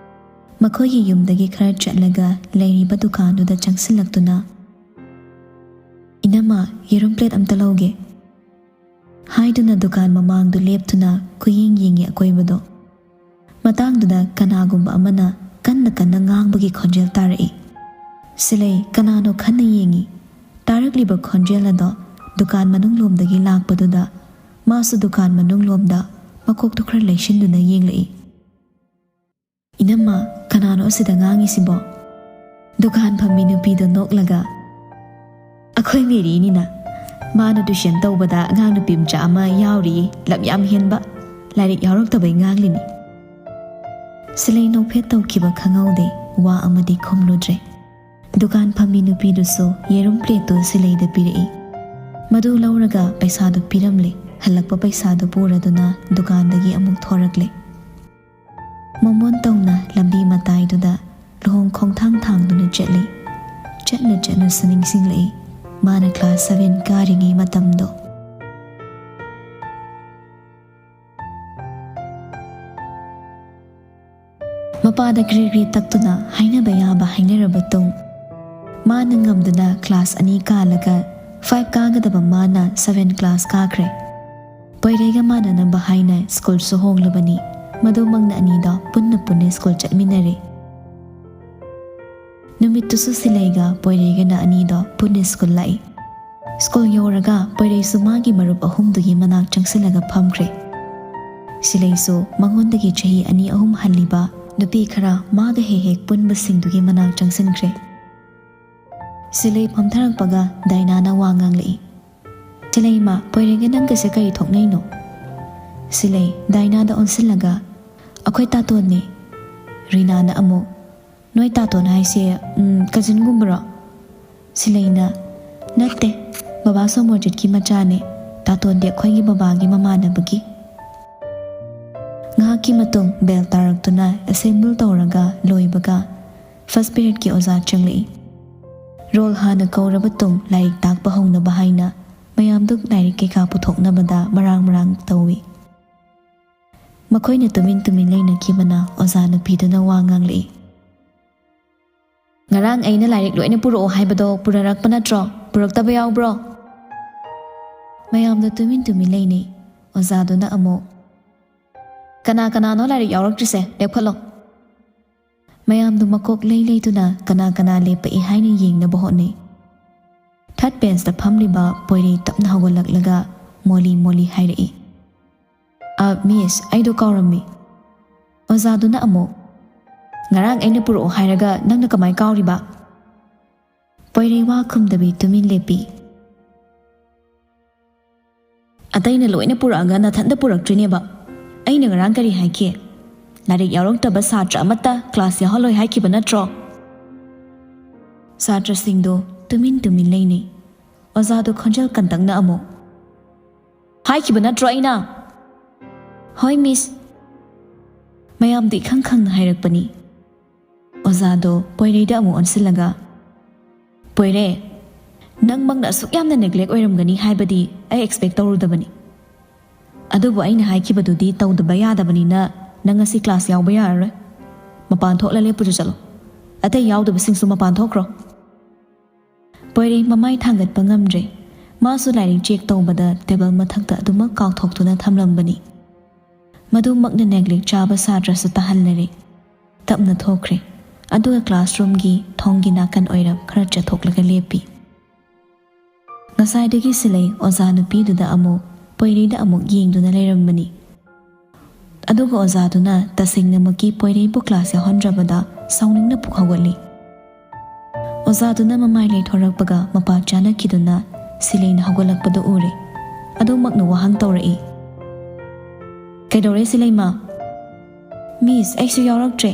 ꯃꯈꯣꯏꯒꯤ ꯌꯨꯝꯗꯒꯤ ꯈꯔ ꯆꯠꯂꯒ ꯂꯩꯔꯤꯕ ꯗꯨꯀꯥꯟꯗꯨꯗ ꯆꯪꯁꯤꯜꯂꯛꯇꯨꯅ, "ꯏꯅꯝꯃ, ꯌꯦꯔꯨꯝ ꯄ꯭ꯂꯦꯠ ꯑꯝꯇ ꯂꯧꯒꯦ꯫" ꯍꯥꯏꯗꯨꯅ ꯗꯨꯀꯥꯟ ꯃꯃꯥꯡꯗꯨ ꯂꯦꯞꯇꯨꯅ ꯀꯨꯌꯦꯡ ꯌꯦꯡꯉꯤ ꯑꯀꯣꯏꯕꯗꯣ꯫ ꯃꯇꯥꯡꯗꯨꯗ ꯀꯅꯥꯒꯨꯝꯕ ꯑꯃꯅ ꯀꯟꯅ ꯀꯟꯅ ꯉꯥꯡꯕꯒꯤ ꯈꯣꯟꯖꯦꯜ ꯇꯥꯔꯛꯏ꯫ ꯁꯤꯂꯩ ꯀꯅꯥꯅꯣ ꯈꯟꯅ ꯌꯦꯡꯉꯤ꯫ ꯇꯥꯔꯛꯂꯤꯕ ꯈꯣꯟꯖꯦꯜ ꯑꯗꯣ ꯗꯨꯀꯥꯟ ꯃꯅꯨꯡ ꯂꯣꯝꯗꯒꯤ ꯂꯥꯛꯄꯗꯨꯗ ꯃꯥꯁꯨ ꯗꯨꯀꯥꯟ ꯃꯅꯨꯡ ꯂꯣꯝꯗ ꯃꯀꯣꯛꯇꯨ ꯈꯔ ꯂꯩꯁꯤꯟꯗꯨꯅ ꯌꯦꯡꯂꯛꯏ꯫ "ꯏꯅꯝꯃ, ꯀꯅꯥꯅꯣ ꯑꯁꯤꯗ ꯉꯥꯡꯉꯤꯁꯤꯕꯣ?" ꯗꯨꯀꯥꯟ ꯐꯝꯃꯤ ꯅꯨꯄꯤꯗꯣ ꯅꯣꯛꯂꯒ, "ꯑꯩꯈꯣꯏ ꯃꯦꯔꯤꯅꯤꯅ꯫ ꯃꯥꯅ ꯇꯨꯏꯁꯟ ꯇꯧꯕꯗ ꯑꯉꯥꯡ ꯅꯨꯄꯤ ꯃꯆꯥ ꯑꯃ ꯌꯥꯎꯔꯤꯌꯦ, ꯂꯝ ꯌꯥꯝ ꯍꯦꯟꯕ, ꯂꯥꯏꯔꯤꯛ ꯌꯥꯎꯔꯛꯇꯕꯩ ꯉꯥꯡꯂꯤꯅꯤ꯫ ꯁꯤꯂꯩ ꯅꯣꯛꯐꯦꯠ ꯇꯧꯈꯤꯕ ꯈꯪꯍꯧꯗꯦ, ꯋꯥ ꯑꯃꯗꯤ ꯈꯨꯝꯂꯨꯗ꯭ꯔꯦ꯫ ꯗꯨꯀꯥꯟ ꯐꯝꯃꯤ ꯅꯨꯄꯤꯗꯨꯁꯨ ꯌꯦꯔꯨꯝ ꯄ꯭ꯂꯦꯠꯇꯨ ꯁꯤꯂꯩꯗ ꯄꯤꯔꯛꯏ꯫ ꯃꯗꯨ ꯂꯧꯔꯒ ꯄꯩꯁꯥꯗꯨ ꯄꯤꯔꯝꯂꯦ꯫ ꯍꯜꯂꯛꯄ ꯄꯩꯁꯥꯗꯨ ꯄꯨꯔꯗꯨꯅ ꯗꯨꯀꯥꯟꯗꯒꯤ ꯑꯃꯨꯛ ꯊꯣꯔꯛꯂꯦ꯫ ꯃꯃꯣꯟ ꯇꯧꯅ ꯂꯝꯕꯤ ꯃꯇꯥꯏꯗꯨꯗ ꯂꯨꯍꯣꯡ ꯈꯣꯡꯊꯥꯡ ꯊꯥꯡꯗꯨꯅ ꯆꯠꯂꯤ꯫ ꯆꯠꯅ ꯆꯠꯅꯁꯨ ꯅꯤꯡꯁꯤꯡꯂꯛꯏ ꯃꯥꯅ ꯀ꯭ꯂꯥꯁ ꯁꯚꯦꯟ ꯀꯥꯔꯤꯉꯩ ꯃꯇꯝꯗꯣ꯫ ꯃꯄꯥꯗ ꯀ꯭ꯔꯤ ꯀ꯭ꯔꯤ ꯇꯛꯇꯨꯅ ꯍꯥꯏꯅꯕ ꯌꯥꯕ ꯍꯥꯏꯅꯔꯕ ꯇꯨꯡ, ꯃꯥꯅ ꯉꯝꯗꯅ ꯀ꯭ꯂꯥꯁ ꯑꯅꯤ ꯀꯥꯜꯂꯒ ꯐꯥꯏꯚ ꯀꯥꯒꯗꯕ ꯃꯥꯅ ꯁꯚꯦꯟ ꯀ꯭ꯂꯥꯁ ꯀꯥꯈ꯭ꯔꯦ꯫ ꯄꯣꯏꯔꯩꯒ ꯃꯥꯟꯅꯅꯕ ꯍꯥꯏꯅ ꯁ꯭ꯀꯨꯜꯁꯨ ꯍꯣꯡꯂꯕꯅꯤ꯫ ꯃꯗꯨꯃꯛꯅ ꯑꯅꯤꯗꯣ ꯄꯨꯟꯅ ꯄꯨꯟꯅ ꯁ꯭ꯀꯨꯜ ꯆꯠꯃꯤꯟꯅꯔꯦ꯫ ꯅꯨꯃꯤꯠꯇꯨꯁꯨ ꯁꯤꯂꯩꯒ ꯄꯣꯏꯔꯩꯒꯅ ꯑꯅꯤꯗꯣ ꯄꯨꯟꯅ ꯁ꯭ꯀꯨꯜ ꯂꯥꯛꯏ꯫ ꯁ꯭ꯀꯨꯜ ꯌꯧꯔꯒ ꯄꯣꯏꯔꯩꯁꯨ ꯃꯥꯒꯤ ꯃꯔꯨꯞ ꯑꯍꯨꯝꯗꯨꯒꯤ ꯃꯅꯥꯛ ꯆꯪꯁꯤꯜꯂꯒ ꯐꯝꯈ꯭ꯔꯦ꯫ ꯁꯤꯂꯩꯁꯨ ꯃꯉꯣꯟꯗꯒꯤ ꯆꯍꯤ ꯑꯅꯤ ꯑꯍꯨꯝ ꯍꯜꯂꯤꯕ ꯅꯨꯄꯤ ꯈꯔ ꯃꯥꯒ ꯍꯦꯛ ꯍꯦꯛ ꯄꯨꯟꯕꯁꯤꯡꯗꯨꯒꯤ ꯃꯅꯥꯛ ꯆꯪꯁꯤꯟꯈ꯭ꯔꯦ꯫ ꯁꯤꯂꯩ ꯐꯝꯊꯔꯛꯄꯒ ꯗꯥꯏꯅꯥꯅ ꯋꯥ ꯉꯥꯡꯂꯛꯏ꯫ "ꯁꯤꯂꯩꯃ, ꯄꯣꯏꯔꯩꯒ ꯅꯪꯒꯁꯦ ꯀꯔꯤ ꯊꯣꯛꯅꯩꯅꯣ?" ꯁꯤꯂꯩ ꯗꯥꯏꯅꯥꯗ ꯑꯣꯟꯁꯤꯜꯂꯒ, "ꯑꯩꯈꯣꯏ ꯇꯥꯇꯣꯟꯅꯦ꯫" ꯔꯤꯅꯥꯅ ꯑꯃꯨꯛ, "ꯅꯣꯏ ꯇꯥꯇꯣꯟ ꯍꯥꯏꯁꯦ, ꯎꯝ, ꯀꯖꯤꯟꯒꯨꯝꯕꯔꯣ?" ꯁꯤꯂꯩꯅ, "ꯅꯠꯇꯦ, ꯕꯕꯥ ꯁꯣꯃꯣꯔꯖꯤꯠꯀꯤ ꯃꯆꯥꯅꯦ꯫ ꯇꯥꯇꯣꯟꯗꯤ ꯑꯩꯈꯣꯏꯒꯤ ꯕꯕꯥꯒꯤ ꯃꯃꯥꯟꯅꯕꯒꯤ꯫" ꯉꯥꯏꯍꯥꯛꯀꯤ ꯃꯇꯨꯡ ꯕꯦꯜ ꯇꯥꯔꯛꯇꯨꯅ ꯑꯦꯁꯦꯝꯕꯜ ꯇꯧꯔꯒ ꯂꯣꯏꯕꯒ ꯐꯥꯔꯁ ꯄꯤꯔꯤꯌꯠꯀꯤ ꯑꯣꯖꯥ ꯆꯪꯂꯛꯏ꯫ ꯔꯣꯜ ꯍꯥꯟꯅ ꯀꯧꯔꯕ ꯇꯨꯡ ꯂꯥꯏꯔꯤꯛ ꯇꯥꯛꯄ ꯍꯧꯅꯕ ꯍꯥꯏꯅ ꯃꯌꯥꯝꯗꯨ ꯂꯥꯏꯔꯤꯛ ꯀꯩꯀꯥ ꯄꯨꯊꯣꯛꯅꯕꯗ ꯃꯔꯥꯡ ꯃꯔꯥꯡ ꯇꯧꯏ꯫ ꯃꯈꯣꯏꯅ ꯇꯨꯃꯤꯟ ꯇꯨꯃꯤꯟ ꯂꯩꯅꯈꯤꯕꯅ ꯑꯣꯖꯥ ꯅꯨꯄꯤꯗꯨꯅ ꯋꯥ ꯉꯥꯡꯂꯛꯏ꯫ "ꯉꯔꯥꯡ ꯑꯩꯅ ꯂꯥꯏꯔꯤꯛ ꯂꯣꯏꯅ ꯄꯨꯔꯛꯑꯣ ꯍꯥꯏꯕꯗꯣ ꯄꯨꯔꯔꯛꯄ ꯅꯠꯇ꯭ꯔꯣ? ꯄꯨꯔꯛꯇꯕ ꯌꯥꯎꯕ꯭ꯔꯣ?" ꯃꯌꯥꯝꯗꯣ ꯇꯨꯃꯤꯟ ꯇꯨꯃꯤꯟ ꯂꯩꯅꯩ꯫ ꯑꯣꯖꯥꯗꯨꯅ ꯑꯃꯨꯛ, "ꯀꯅꯥ ꯀꯅꯥꯅꯣ ꯂꯥꯏꯔꯤꯛ ꯌꯥꯎꯔꯛꯇ꯭ꯔꯤꯁꯦ? ꯂꯦꯞꯈꯠꯂꯣ꯫" ꯃꯌꯥꯝꯗꯨ ꯃꯀꯣꯛ ꯂꯩ ꯂꯩꯗꯨꯅ ꯀꯅꯥ ꯀꯅꯥ ꯂꯦꯞꯄꯛꯏ ꯍꯥꯏꯅ ꯌꯦꯡꯅꯕ ꯍꯣꯠꯅꯩ꯫ ꯊꯥꯔꯠ ꯕꯦꯟꯁꯇ ꯐꯝꯂꯤꯕ ꯄꯣꯏꯔꯩ ꯇꯞꯅ ꯍꯧꯒꯠꯂꯛꯂꯒ ꯃꯣꯂꯤ ꯃꯣꯂꯤ ꯍꯥꯏꯔꯛꯏ, "ꯑ, ꯃꯤꯁ, ꯑꯩꯗꯣ ꯀꯥꯎꯔꯝꯃꯤ꯫" ꯑꯣꯖꯥꯗꯨꯅ ꯑꯃꯨꯛ, "ꯉꯔꯥꯡ ꯑꯩꯅ ꯄꯨꯔꯛꯑꯣ ꯍꯥꯏꯔꯒ ꯅꯪꯅ ꯀꯃꯥꯏ ꯀꯥꯎꯔꯤꯕ?" ꯄꯣꯏꯔꯩ ꯋꯥ ꯈꯨꯝꯗꯕꯤ ꯇꯨꯃꯤꯟ ꯂꯦꯞꯄꯤ꯫ ꯑꯇꯩꯅ ꯂꯣꯏꯅ ꯄꯨꯔꯛꯑꯒ ꯅꯊꯟꯇ ꯄꯨꯔꯛꯇ꯭ꯔꯤꯅꯦꯕ꯫ ꯑꯩꯅ ꯉꯔꯥꯡ ꯀꯔꯤ ꯍꯥꯏꯈꯤ? ꯂꯥꯏꯔꯤꯛ ꯌꯥꯎꯔꯛꯇꯕ ꯁꯥꯇ꯭ꯔ ꯑꯃꯠꯇ ꯀ꯭ꯂꯥꯁ ꯌꯥꯎꯍꯜꯂꯣꯏ ꯍꯥꯏꯈꯤꯕ ꯅꯠꯇ꯭ꯔꯣ? ꯁꯥꯇ꯭ꯔꯁꯤꯡꯗꯨ ꯇꯨꯃꯤꯟ ꯇꯨꯃꯤꯟ ꯂꯩꯅꯩ꯫ ꯑꯣꯖꯥꯗꯨ ꯈꯣꯟꯖꯦꯜ ꯀꯟꯇꯛꯅ ꯑꯃꯨꯛ, "ꯍꯥꯏꯈꯤꯕ ꯅꯠꯇ꯭ꯔꯣ ꯑꯩꯅ?" "ꯍꯣꯏ, ꯃꯤꯁ꯫" ꯃꯌꯥꯝꯗꯨ ꯏꯈꯪ ꯈꯪꯅ ꯍꯥꯏꯔꯛꯄꯅꯤ꯫ ꯑꯣꯖꯥꯗꯣ ꯄꯣꯏꯔꯩꯗ ꯑꯃꯨꯛ ꯑꯣꯟꯁꯤꯜꯂꯒ, "ꯄꯣꯏꯔꯩ, ꯅꯪꯃꯛꯅ ꯑꯁꯨꯛ ꯌꯥꯝꯅ ꯅꯦꯒ꯭ꯂꯦꯛ ꯑꯣꯏꯔꯝꯒꯅꯤ ꯍꯥꯏꯕꯗꯤ ꯑꯩ ꯑꯦꯛꯁꯄꯦꯛ ꯇꯧꯔꯨꯗꯕꯅꯤ꯫ ꯑꯗꯨꯕꯨ ꯑꯩꯅ ꯍꯥꯏꯈꯤꯕꯗꯨꯗꯤ ꯇꯧꯗꯕ ꯌꯥꯗꯕꯅꯤꯅ ꯅꯪ ꯉꯁꯤ ꯀ꯭ꯂꯥꯁ ꯌꯥꯎꯕ ꯌꯥꯔꯔꯣꯏ꯫ ꯃꯄꯥꯟ ꯊꯣꯛꯂ ꯂꯦꯞꯄꯨꯆꯣ ꯆꯠꯂꯣ꯫ ꯑꯇꯩ ꯌꯥꯎꯗꯕꯁꯤꯡꯁꯨ ꯃꯄꯥꯟ ꯊꯣꯛꯈ꯭ꯔꯣ꯫" ꯄꯣꯏꯔꯩ ꯃꯃꯥꯏ ꯊꯥꯡꯒꯠꯄ ꯉꯝꯗ꯭ꯔꯦ꯫ ꯃꯥꯁꯨ ꯂꯥꯏꯔꯤꯛ ꯆꯦꯛ ꯇꯧꯕꯗ ꯇꯦꯕꯜ ꯃꯊꯛꯇ ꯑꯗꯨꯃꯛ ꯀꯥꯎꯊꯣꯛꯇꯨꯅ ꯊꯝꯂꯝꯕꯅꯤ꯫ ꯃꯗꯨꯃꯛꯅ ꯅꯦꯒ꯭ꯂꯦꯛ ꯆꯥꯕ ꯁꯥꯇ꯭ꯔꯁꯨ ꯇꯥꯍꯟꯂꯔꯦ꯫ ꯇꯞꯅ ꯊꯣꯛꯈ꯭ꯔꯦ꯫ ꯑꯗꯨꯒ ꯀ꯭ꯂꯥꯁꯔꯨꯝꯒꯤ ꯊꯣꯡꯒꯤ ꯅꯥꯀꯟ ꯑꯣꯏꯔꯞ ꯈꯔ ꯆꯠꯊꯣꯛꯂꯒ ꯂꯦꯞꯄꯤ꯫ ꯉꯁꯥꯏꯗꯒꯤ ꯁꯤꯂꯩ ꯑꯣꯖꯥ ꯅꯨꯄꯤꯗꯨꯗ ꯑꯃꯨꯛ, ꯄꯣꯏꯔꯩꯗ ꯑꯃꯨꯛ ꯌꯦꯡꯗꯨꯅ ꯂꯩꯔꯝꯕꯅꯤ꯫ ꯑꯗꯨꯒ ꯑꯣꯖꯥꯗꯨꯅ ꯇꯁꯦꯡꯅꯃꯛꯀꯤ ꯄꯣꯏꯔꯩꯕꯨ ꯀ꯭ꯂꯥꯁ ꯌꯥꯎꯍꯟꯗ꯭ꯔꯕꯗ ꯁꯥꯎꯅꯤꯡꯅ ꯄꯨꯛ ꯍꯧꯒꯠꯂꯤ꯫ ꯑꯣꯖꯥꯗꯨꯅ ꯃꯃꯥꯏ ꯂꯩꯊꯣꯔꯛꯄꯒ ꯃꯄꯥ ꯆꯥꯅꯈꯤꯗꯨꯅ ꯁꯤꯂꯩꯅ ꯍꯧꯒꯠꯂꯛꯄꯗꯨ ꯎꯔꯦ꯫ ꯑꯗꯨꯃꯛꯅ ꯋꯥꯍꯪ ꯇꯧꯔꯛꯏ, "ꯀꯩꯗꯧꯔꯦ ꯁꯤꯂꯩꯃ?" "ꯃꯤꯁ, ꯑꯩꯁꯨ ꯌꯥꯎꯔꯛꯇ꯭ꯔꯦ,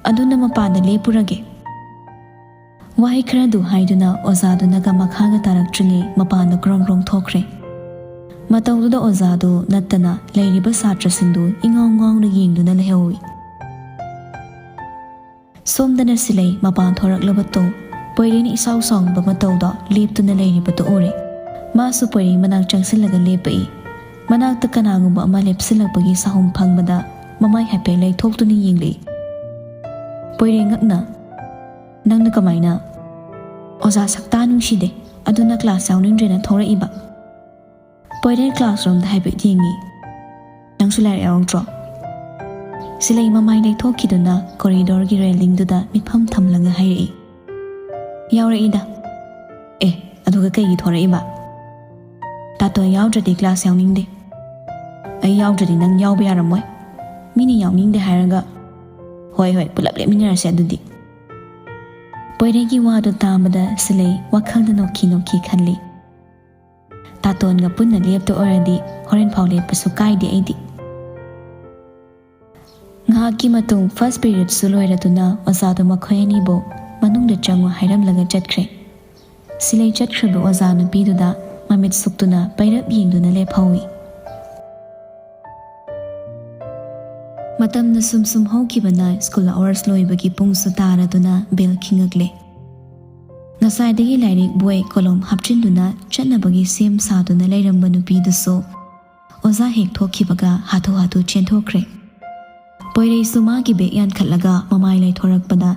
ꯑꯗꯨꯅ ꯃꯄꯥꯟꯗ ꯂꯦꯞꯄꯨꯔꯒꯦ꯫" ꯋꯥꯍꯩ ꯈꯔꯗꯨ ꯍꯥꯏꯗꯨꯅ ꯑꯣꯖꯥꯗꯨꯅꯒ ꯃꯈꯥꯒ ꯇꯥꯔꯛꯇ꯭ꯔꯤꯉꯩ ꯃꯄꯥꯟꯗ ꯒ꯭ꯔꯣꯡ ꯒ꯭ꯔꯣꯡ ꯊꯣꯛꯈ꯭ꯔꯦ꯫ ꯃꯇꯧꯗꯨꯗ ꯑꯣꯖꯥꯗꯨ ꯅꯠꯇꯅ ꯂꯩꯔꯤꯕ ꯁꯥꯇ꯭ꯔꯁꯤꯡꯗꯨ ꯏꯉꯥꯎ ꯉꯥꯎꯅ ꯌꯦꯡꯗꯨꯅ ꯂꯩꯍꯧꯏ꯫ ꯁꯣꯝꯗꯅ ꯁꯤꯂꯩ ꯃꯄꯥꯟ ꯊꯣꯔꯛꯂꯕ ꯇꯣ, ꯄꯣꯏꯔꯩꯅ ꯏꯁꯥꯎ ꯁꯥꯎꯕ ꯃꯇꯧꯗ ꯂꯦꯞꯇꯨꯅ ꯂꯩꯔꯤꯕꯗꯨ ꯎꯔꯦ꯫ ꯃꯥꯁꯨ ꯄꯣꯏꯔꯩ ꯃꯅꯥꯛ ꯆꯪꯁꯤꯜꯂꯒ ꯂꯦꯞꯄꯛꯏ꯫ ꯃꯅꯥꯛꯇ ꯀꯅꯥꯒꯨꯝꯕ ꯑꯃ ꯂꯦꯞꯁꯤꯜꯂꯛꯄꯒꯤ ꯁꯥꯍꯨꯝ ꯐꯪꯕꯗ ꯃꯃꯥꯏ ꯍꯥꯏꯐꯦꯠ ꯂꯩꯊꯣꯛꯇꯨꯅ ꯌꯦꯡꯂꯛꯏ꯫ ꯄꯣꯏꯔꯩ ꯉꯛꯅ, "ꯅꯪꯅ ꯀꯃꯥꯏꯅ?" "ꯑꯣꯖꯥ ꯁꯛꯇꯥ ꯅꯨꯡꯁꯤꯗꯦ, ꯑꯗꯨꯅ ꯀ꯭ꯂꯥꯁ ꯌꯥꯎꯅꯤꯡꯗ꯭ꯔꯦꯅ ꯊꯣꯔꯛꯏꯕ꯫" ꯄꯣꯏꯔꯩ ꯀ꯭ꯂꯥꯁꯔꯨꯝꯗ ꯍꯥꯏꯐꯦꯠ ꯌꯦꯡꯉꯤ꯫ "ꯅꯪꯁꯨ ꯂꯥꯏꯔꯤꯛ ꯌꯥꯎꯔꯛꯇ꯭ꯔꯣ?" ꯁꯤꯂꯩ ꯃꯃꯥꯏ ꯂꯩꯊꯣꯛꯈꯤꯗꯨꯅ ꯀꯣꯔꯤꯗꯣꯔꯒꯤ ꯔꯦꯂꯤꯡꯗꯨꯗ ꯃꯤꯠꯐꯝ ꯊꯝꯂꯒ ꯍꯥꯏꯔꯛꯏ꯫ "ꯌꯥꯎꯔꯛꯏꯗ꯫" "ꯑꯦ, ꯑꯗꯨꯒ ꯀꯩꯒꯤ ꯊꯣꯔꯛꯏꯕ?" "ꯇꯥꯇꯣꯟ ꯌꯥꯎꯗ꯭ꯔꯗꯤ ꯀ꯭ꯂꯥꯁ ꯌꯥꯎꯅꯤꯡꯗꯦ꯫" "ꯑꯩ ꯌꯥꯎꯗ꯭ꯔꯗꯤ ꯅꯪ ꯌꯥꯎꯕ ꯌꯥꯔꯝꯃꯣꯏ꯫ ꯃꯤꯅ ꯌꯥꯎꯅꯤꯡꯗꯦ ꯍꯥꯏꯔꯒ꯫" "ꯍꯣꯏ, ꯍꯣꯏ, ꯄꯨꯂꯞ ꯂꯦꯞꯃꯤꯟꯅꯔꯁꯦ ꯑꯗꯨꯗꯤ꯫" ꯄꯣꯏꯔꯩꯒꯤ ꯋꯥꯗꯨ ꯇꯥꯕꯗ ꯁꯤꯂꯩ ꯋꯥꯈꯜꯗ ꯅꯣꯛꯈꯤ ꯅꯣꯛꯈꯤ ꯈꯜꯂꯤ꯫ ꯇꯥꯇꯣꯟꯒ ꯄꯨꯟꯅ ꯂꯦꯞꯇ ꯑꯣꯏꯔꯗꯤ ꯍꯣꯔꯦꯟ ꯐꯥꯎ ꯂꯦꯞꯄꯁꯨ ꯀꯥꯏꯗꯦ ꯑꯩꯗꯤ꯫ ꯉꯥꯏꯍꯥꯛꯀꯤ ꯃꯇꯨꯡ ꯐꯥꯔꯁ ꯄꯤꯔꯤꯌꯗꯁꯨ ꯂꯣꯏꯔꯗꯨꯅ ꯑꯣꯖꯥꯗꯣ ꯃꯈꯣꯏ ꯑꯅꯤꯕꯨ ꯃꯅꯨꯡꯗ ꯆꯪꯉꯨ ꯍꯥꯏꯔꯝꯂꯒ ꯆꯠꯈ꯭ꯔꯦ꯫ ꯁꯤꯂꯩ ꯆꯠꯈ꯭ꯔꯕ ꯑꯣꯖꯥ ꯅꯨꯄꯤꯗꯨꯗ ꯃꯃꯤꯠ ꯁꯨꯛꯇꯨꯅ ꯄꯩꯔꯞ ꯌꯦꯡꯗꯨꯅ ꯂꯦꯞꯍꯧꯏ꯫ ꯃꯇꯝꯅ ꯁꯨꯝ ꯁꯨꯝ ꯍꯧꯈꯤꯕꯅ ꯁ꯭ꯀꯨꯜ ꯑꯋꯥꯔꯁ ꯂꯣꯏꯕꯒꯤ ꯄꯨꯡꯁꯨ ꯇꯥꯔꯗꯨꯅ ꯕꯦꯜ ꯈꯤꯡꯉꯛꯂꯦ꯫ ꯉꯁꯥꯏꯗꯒꯤ ꯂꯥꯏꯔꯤꯛ, ꯕꯣꯏ, ꯀꯣꯂꯣꯝ ꯍꯥꯞꯆꯤꯟꯗꯨꯅ ꯆꯠꯅꯕꯒꯤ ꯁꯦꯝ ꯁꯥꯗꯨꯅ ꯂꯩꯔꯝꯕ ꯅꯨꯄꯤꯗꯨꯁꯨ ꯑꯣꯖꯥ ꯍꯦꯛ ꯊꯣꯛꯈꯤꯕꯒ ꯍꯥꯊꯨ ꯍꯥꯊꯨ ꯆꯦꯟꯊꯣꯛꯈ꯭ꯔꯦ꯫ ꯄꯣꯏꯔꯩꯁꯨ ꯃꯥꯒꯤ ꯕꯦꯒ ꯌꯥꯟꯈꯠꯂꯒ ꯃꯃꯥꯏ ꯂꯩꯊꯣꯔꯛꯄꯗ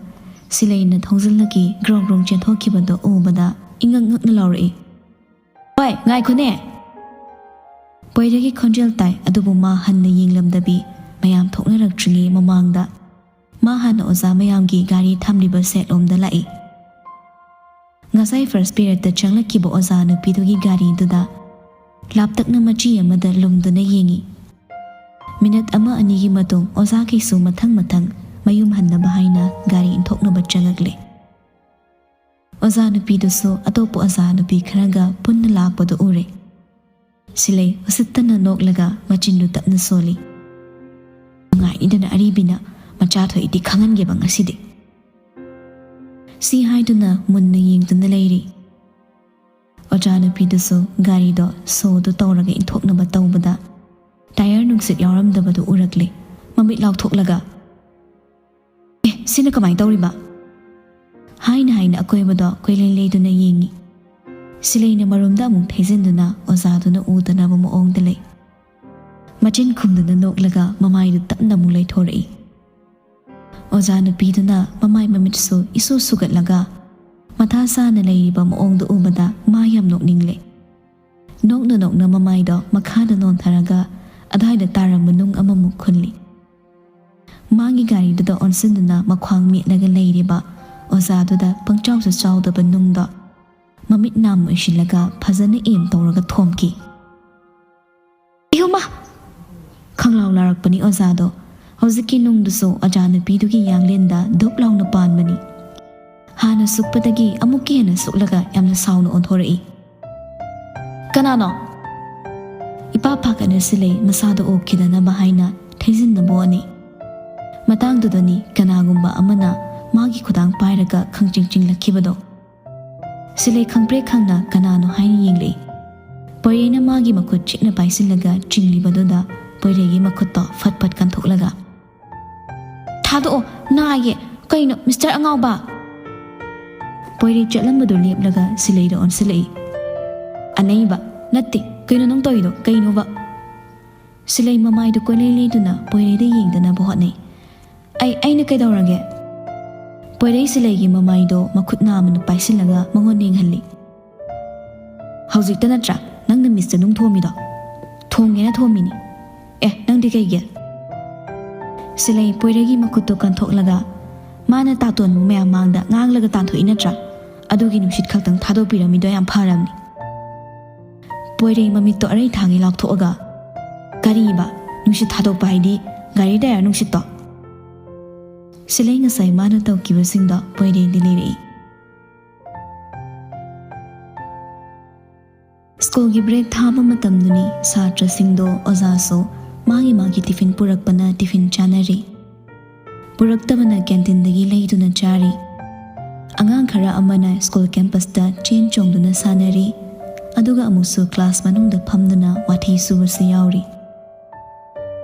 ꯁꯤꯂꯩꯅ ꯊꯣꯡꯖꯤꯜꯗꯒꯤ ꯒ꯭ꯔꯣꯡ ꯒ꯭ꯔꯣꯡ ꯆꯦꯟꯊꯣꯛꯈꯤꯕꯗꯣ ꯎꯕꯗ ꯏꯉꯛ ꯉꯛꯅ ꯂꯥꯎꯔꯛꯏ, "ꯍꯣꯏ, ꯉꯥꯏꯈꯣꯅꯦ!" ꯄꯣꯏꯔꯩꯒꯤ ꯈꯣꯟꯖꯦꯜ ꯇꯥꯏ, ꯑꯗꯨꯕꯨ ꯃꯥ ꯍꯟꯅ ꯌꯦꯡꯂꯝꯗꯕꯤ ꯃꯌꯥꯝ ꯊꯣꯛꯅꯔꯛꯇ꯭ꯔꯤꯉꯩ ꯃꯃꯥꯡꯗ ꯃꯥ ꯍꯥꯟꯅ ꯑꯣꯖꯥ ꯃꯌꯥꯝꯒꯤ ꯒꯥꯔꯤ ꯊꯝꯂꯤꯕ ꯁꯦꯠꯂꯣꯝꯗ ꯂꯥꯛꯏ꯫ ꯉꯁꯥꯏ ꯐꯥꯔꯁ ꯄꯤꯔꯤꯌꯗꯇ ꯆꯪꯂꯛꯈꯤꯕ ꯑꯣꯖꯥ ꯅꯨꯄꯤꯗꯨꯒꯤ ꯒꯥꯔꯤꯗꯨꯗ ꯂꯥꯞꯇꯛꯅ ꯃꯆꯤ ꯑꯃꯗ ꯂꯨꯝꯗꯨꯅ ꯌꯦꯡꯏ꯫ ꯃꯤꯅꯠ ꯑꯃ ꯑꯅꯤꯒꯤ ꯃꯇꯨꯡ ꯑꯣꯖꯥꯈꯩꯁꯨ ꯃꯊꯪ ꯃꯊꯪ ꯃꯌꯨꯝ ꯍꯟꯅꯕ ꯍꯥꯏꯅ ꯒꯥꯔꯤ ꯏꯟꯊꯣꯛꯅꯕ ꯆꯪꯂꯛꯂꯦ꯫ ꯑꯣꯖꯥ ꯅꯨꯄꯤꯗꯨꯁꯨ ꯑꯇꯣꯞꯄ ꯑꯣꯖꯥ ꯅꯨꯄꯤ ꯈꯔꯒ ꯄꯨꯟꯅ ꯂꯥꯛꯄꯗꯨ ꯎꯔꯦ꯫ ꯁꯤꯂꯩ ꯎꯁꯤꯠꯇꯅ ꯅꯣꯛꯂꯒ ꯃꯆꯤꯟꯗꯨ ꯇꯞꯅ ꯁꯣꯜꯂꯤ꯫ "ꯅꯨꯡꯉꯥꯏꯅꯤꯗꯅ ꯑꯔꯤꯕꯤꯅ, ꯃꯆꯥ ꯊꯣꯛꯏꯗꯤ ꯈꯪꯍꯟꯒꯦꯕ ꯉꯁꯤꯗꯤ," ꯁꯤ ꯍꯥꯏꯗꯨꯅ ꯃꯨꯟꯅ ꯌꯦꯡꯗꯨꯅ ꯂꯩꯔꯤ꯫ ꯑꯣꯖꯥ ꯅꯨꯄꯤꯗꯨꯁꯨ ꯒꯥꯔꯤꯗꯣ ꯁꯣꯗꯨ ꯇꯧꯔꯒ ꯏꯟꯊꯣꯛꯅꯕ ꯇꯧꯕꯗ ꯇꯥꯌꯔ ꯅꯨꯡꯁꯤꯠ ꯌꯥꯎꯔꯝꯗꯕꯗꯨ ꯎꯔꯛꯂꯦ꯫ ꯃꯃꯤꯠ ꯂꯥꯎꯊꯣꯛꯂꯒ, "ꯑꯦ, ꯁꯤꯅ ꯀꯃꯥꯏꯅ ꯇꯧꯔꯤꯕ?" ꯍꯥꯏꯅ ꯍꯥꯏꯅ ꯑꯀꯣꯏꯕꯗꯣ ꯀꯣꯏꯂꯩ ꯂꯩꯗꯨꯅ ꯌꯦꯡꯉꯤ꯫ ꯁꯤꯂꯩꯅ ꯃꯔꯨꯝꯗ ꯑꯃꯨꯛ ꯊꯩꯖꯤꯟꯗꯨꯅ ꯑꯣꯖꯥꯗꯨꯅ ꯎꯗꯅꯕ ꯃꯑꯣꯡꯗ ꯂꯩ꯫ ꯃꯆꯤꯟ ꯈꯨꯝꯗꯨꯅ ꯅꯣꯛꯂꯒ ꯃꯃꯥꯏꯗꯨ ꯇꯞꯅ ꯑꯃꯨꯛ ꯂꯩꯊꯣꯔꯛꯏ꯫ ꯑꯣꯖꯥ ꯅꯨꯄꯤꯗꯨꯅ ꯃꯃꯥꯏ ꯃꯃꯤꯠꯁꯨ ꯏꯁꯨ ꯁꯨꯒꯠꯂꯒ ꯃꯊꯥ ꯁꯥꯅ ꯂꯩꯔꯤꯕ ꯃꯑꯣꯡꯗꯨ ꯎꯕꯗ ꯃꯥ ꯌꯥꯝ ꯅꯣꯛꯅꯤꯡꯂꯦ꯫ ꯅꯣꯛꯅ ꯅꯣꯛꯅ ꯃꯃꯥꯏꯗꯣ ꯃꯈꯥꯗ ꯅꯣꯟꯊꯔꯒ ꯑꯗꯥꯏꯗ ꯇꯥꯔꯝꯕ ꯅꯨꯡ ꯑꯃꯃꯨꯛ ꯈꯨꯜꯂꯤ꯫ ꯃꯥꯒꯤ ꯒꯥꯔꯤꯗꯨꯗ ꯑꯣꯟꯁꯤꯟꯗꯨꯅ ꯃꯈ꯭ꯋꯥꯡ ꯃꯦꯠꯂꯒ ꯂꯩꯔꯤꯕ ꯑꯣꯖꯥꯗꯨꯗ ꯄꯪꯆꯥꯎꯁꯨ ꯆꯥꯎꯗꯕ ꯅꯨꯡꯗꯣ ꯃꯃꯤꯠ ꯅꯥꯝ ꯑꯣꯏꯁꯤꯜꯂꯒ ꯐꯖꯅ ꯑꯦꯝ ꯇꯧꯔꯒ ꯊꯣꯝꯈꯤ꯫ "ꯏꯍꯨꯃ!" ꯈꯪꯂꯥꯎ ꯂꯥꯎꯔꯛꯄꯅꯤ ꯑꯣꯖꯥꯗꯣ꯫ ꯍꯧꯖꯤꯛꯀꯤ ꯅꯨꯡꯗꯨꯁꯨ ꯑꯣꯖꯥ ꯅꯨꯄꯤꯗꯨꯒꯤ ꯌꯥꯡꯂꯦꯟꯗ ꯙꯨꯞ ꯂꯥꯎꯅ ꯄꯥꯟꯕꯅꯤ꯫ ꯍꯥꯟꯅ ꯁꯨꯛꯄꯗꯒꯤ ꯑꯃꯨꯛꯀ ꯍꯦꯟꯅ ꯁꯨꯛꯂꯒ ꯌꯥꯝꯅ ꯁꯥꯎꯅ ꯑꯣꯟꯊꯣꯔꯛꯏ꯫ "ꯀꯅꯥꯅꯣ?" ꯏꯄꯥ ꯐꯥꯒꯠꯅ ꯁꯤꯂꯩ ꯃꯁꯥꯗ ꯑꯣꯛꯈꯤꯗꯅꯕ ꯍꯥꯏꯅ ꯊꯩꯖꯤꯟꯅꯕ ꯍꯣꯠꯅꯩ꯫ ꯃꯇꯥꯡꯗꯨꯗꯅꯤ ꯀꯅꯥꯒꯨꯝꯕ ꯑꯃꯅ ꯃꯥꯒꯤ ꯈꯨꯗꯥꯡ ꯄꯥꯏꯔꯒ ꯈꯪꯆꯤꯡ ꯆꯤꯡꯂꯛꯈꯤꯕꯗꯣ꯫ ꯁꯤꯂꯩ ꯈꯪꯄ꯭ꯔꯦꯛ ꯈꯪꯅ ꯀꯅꯥꯅꯣ ꯍꯥꯏꯅ ꯌꯦꯡꯂꯛꯏ꯫ ꯄꯣꯏꯔꯩꯅ ꯃꯥꯒꯤ ꯃꯈꯨꯠ ꯆꯤꯛꯅ ꯄꯥꯏꯁꯤꯜꯂꯒ ꯆꯤꯡꯂꯤꯕꯗꯨꯗ ꯄꯣꯏꯔꯩꯒꯤ ꯃꯈꯨꯠꯇꯣ ꯐꯠ ꯐꯠ ꯀꯟꯊꯣꯛꯂꯒ, "ꯊꯥꯗꯣꯛꯑꯣ, ꯅꯥꯏꯌꯦ꯫ ꯀꯩꯅꯣ, ꯃꯤꯁꯇꯔ ꯑꯉꯥꯎꯕ?" ꯄꯣꯏꯔꯩ ꯆꯠꯂꯝꯕꯗꯨ ꯂꯦꯞꯂꯒ ꯁꯤꯂꯩꯗ ꯑꯣꯟꯁꯤꯜꯂꯛꯏ꯫ "ꯑꯅꯩꯕ? ꯅꯠꯇꯦ, ꯀꯩꯅꯣ ꯅꯪ ꯇꯧꯔꯤꯗꯣ? ꯀꯩꯅꯣꯕ?" ꯁꯤꯂꯩ ꯃꯃꯥꯏꯗꯨ ꯀꯣꯏꯂꯩ ꯂꯩꯗꯨꯅ ꯄꯣꯏꯔꯩꯗ ꯌꯦꯡꯗꯅꯕ ꯍꯣꯠꯅꯩ꯫ "ꯑꯩ, ꯑꯩꯅ ꯀꯩꯗꯧꯔꯒꯦ?" ꯄꯣꯏꯔꯩ ꯁꯤꯂꯩꯒꯤ ꯃꯃꯥꯏꯗꯣ ꯃꯈꯨꯠ ꯅꯥꯝꯃꯅ ꯄꯥꯏꯁꯤꯜꯂꯒ ꯃꯉꯣꯟꯗ ꯌꯦꯡꯍꯜꯂꯤ꯫ "ꯍꯧꯖꯤꯛꯇ ꯅꯠꯇ꯭ꯔꯥ ꯅꯪꯅ ꯃꯤꯁꯇ ꯅꯨꯡ ꯊꯣꯝꯃꯤꯗꯣ?" "ꯊꯣꯡꯒꯦꯅ ꯊꯣꯝꯃꯤꯅꯤ꯫ ꯑꯦ, ꯅꯪꯗꯤ ꯀꯩꯒꯤ?" ꯁꯤꯂꯩ ꯄꯣꯏꯔꯩꯒꯤ ꯃꯈꯨꯠꯇꯣ ꯀꯟꯊꯣꯛꯂꯒ, "ꯃꯥꯅ ꯇꯥꯇꯣꯟꯕꯨ ꯃꯌꯥꯝ ꯃꯥꯡꯗ ꯉꯥꯡꯂꯒ ꯇꯥꯟꯊꯣꯛꯏ ꯅꯠꯇ꯭ꯔꯥ? ꯑꯗꯨꯒꯤ ꯅꯨꯡꯁꯤꯠ ꯈꯛꯇꯪ ꯊꯥꯗꯣꯛꯄꯤꯔꯝꯃꯤꯗꯣ ꯌꯥꯝ ꯐꯔꯝꯅꯤ꯫" ꯄꯣꯏꯔꯩ ꯃꯃꯤꯠꯇꯣ ꯑꯔꯩ ꯊꯥꯡꯉꯩ ꯂꯥꯎꯊꯣꯛꯑꯒ, "ꯀꯔꯤꯕ? ꯅꯨꯡꯁꯤꯠ ꯊꯥꯗꯣꯛꯄ ꯍꯥꯏꯗꯤ ꯒꯥꯔꯤ ꯇꯥꯌꯔ ꯅꯨꯡꯁꯤꯠꯇꯣ?" ꯁꯤꯂꯩ ꯉꯁꯥꯏ ꯃꯥꯅ ꯇꯧꯈꯤꯕꯁꯤꯡꯗꯣ ꯄꯣꯏꯔꯩꯗꯤ ꯂꯤꯔꯛꯏ꯫ ꯁ꯭ꯀꯨꯜꯒꯤ ꯕ꯭ꯔꯦꯛ ꯊꯥꯕ ꯃꯇꯝꯗꯨꯅꯤ꯫ ꯁꯥꯇ꯭ꯔꯁꯤꯡꯗꯣ ꯑꯣꯖꯥꯁꯨ ꯃꯥꯒꯤ ꯃꯥꯒꯤ ꯇꯤꯐꯤꯟ ꯄꯨꯔꯛꯄꯅ ꯇꯤꯐꯤꯟ ꯆꯥꯅꯔꯤ꯫ ꯄꯨꯔꯛꯇꯕꯅ ꯀꯦꯟꯇꯤꯟꯗꯒꯤ ꯂꯩꯗꯨꯅ ꯆꯥꯔꯤ꯫ ꯑꯉꯥꯡ ꯈꯔ ꯑꯃꯅ ꯁ꯭ꯀꯨꯜ ꯀꯦꯝꯄꯁꯇ ꯆꯦꯟ ꯆꯣꯡꯗꯨꯅ ꯁꯥꯟꯅꯔꯤ꯫ ꯑꯗꯨꯒ ꯑꯃꯨꯛꯁꯨ ꯀ꯭ꯂꯥꯁ ꯃꯅꯨꯡꯗ ꯐꯝꯗꯨꯅ ꯋꯥꯊꯤ ꯁꯨꯕꯁꯨ ꯌꯥꯎꯔꯤ꯫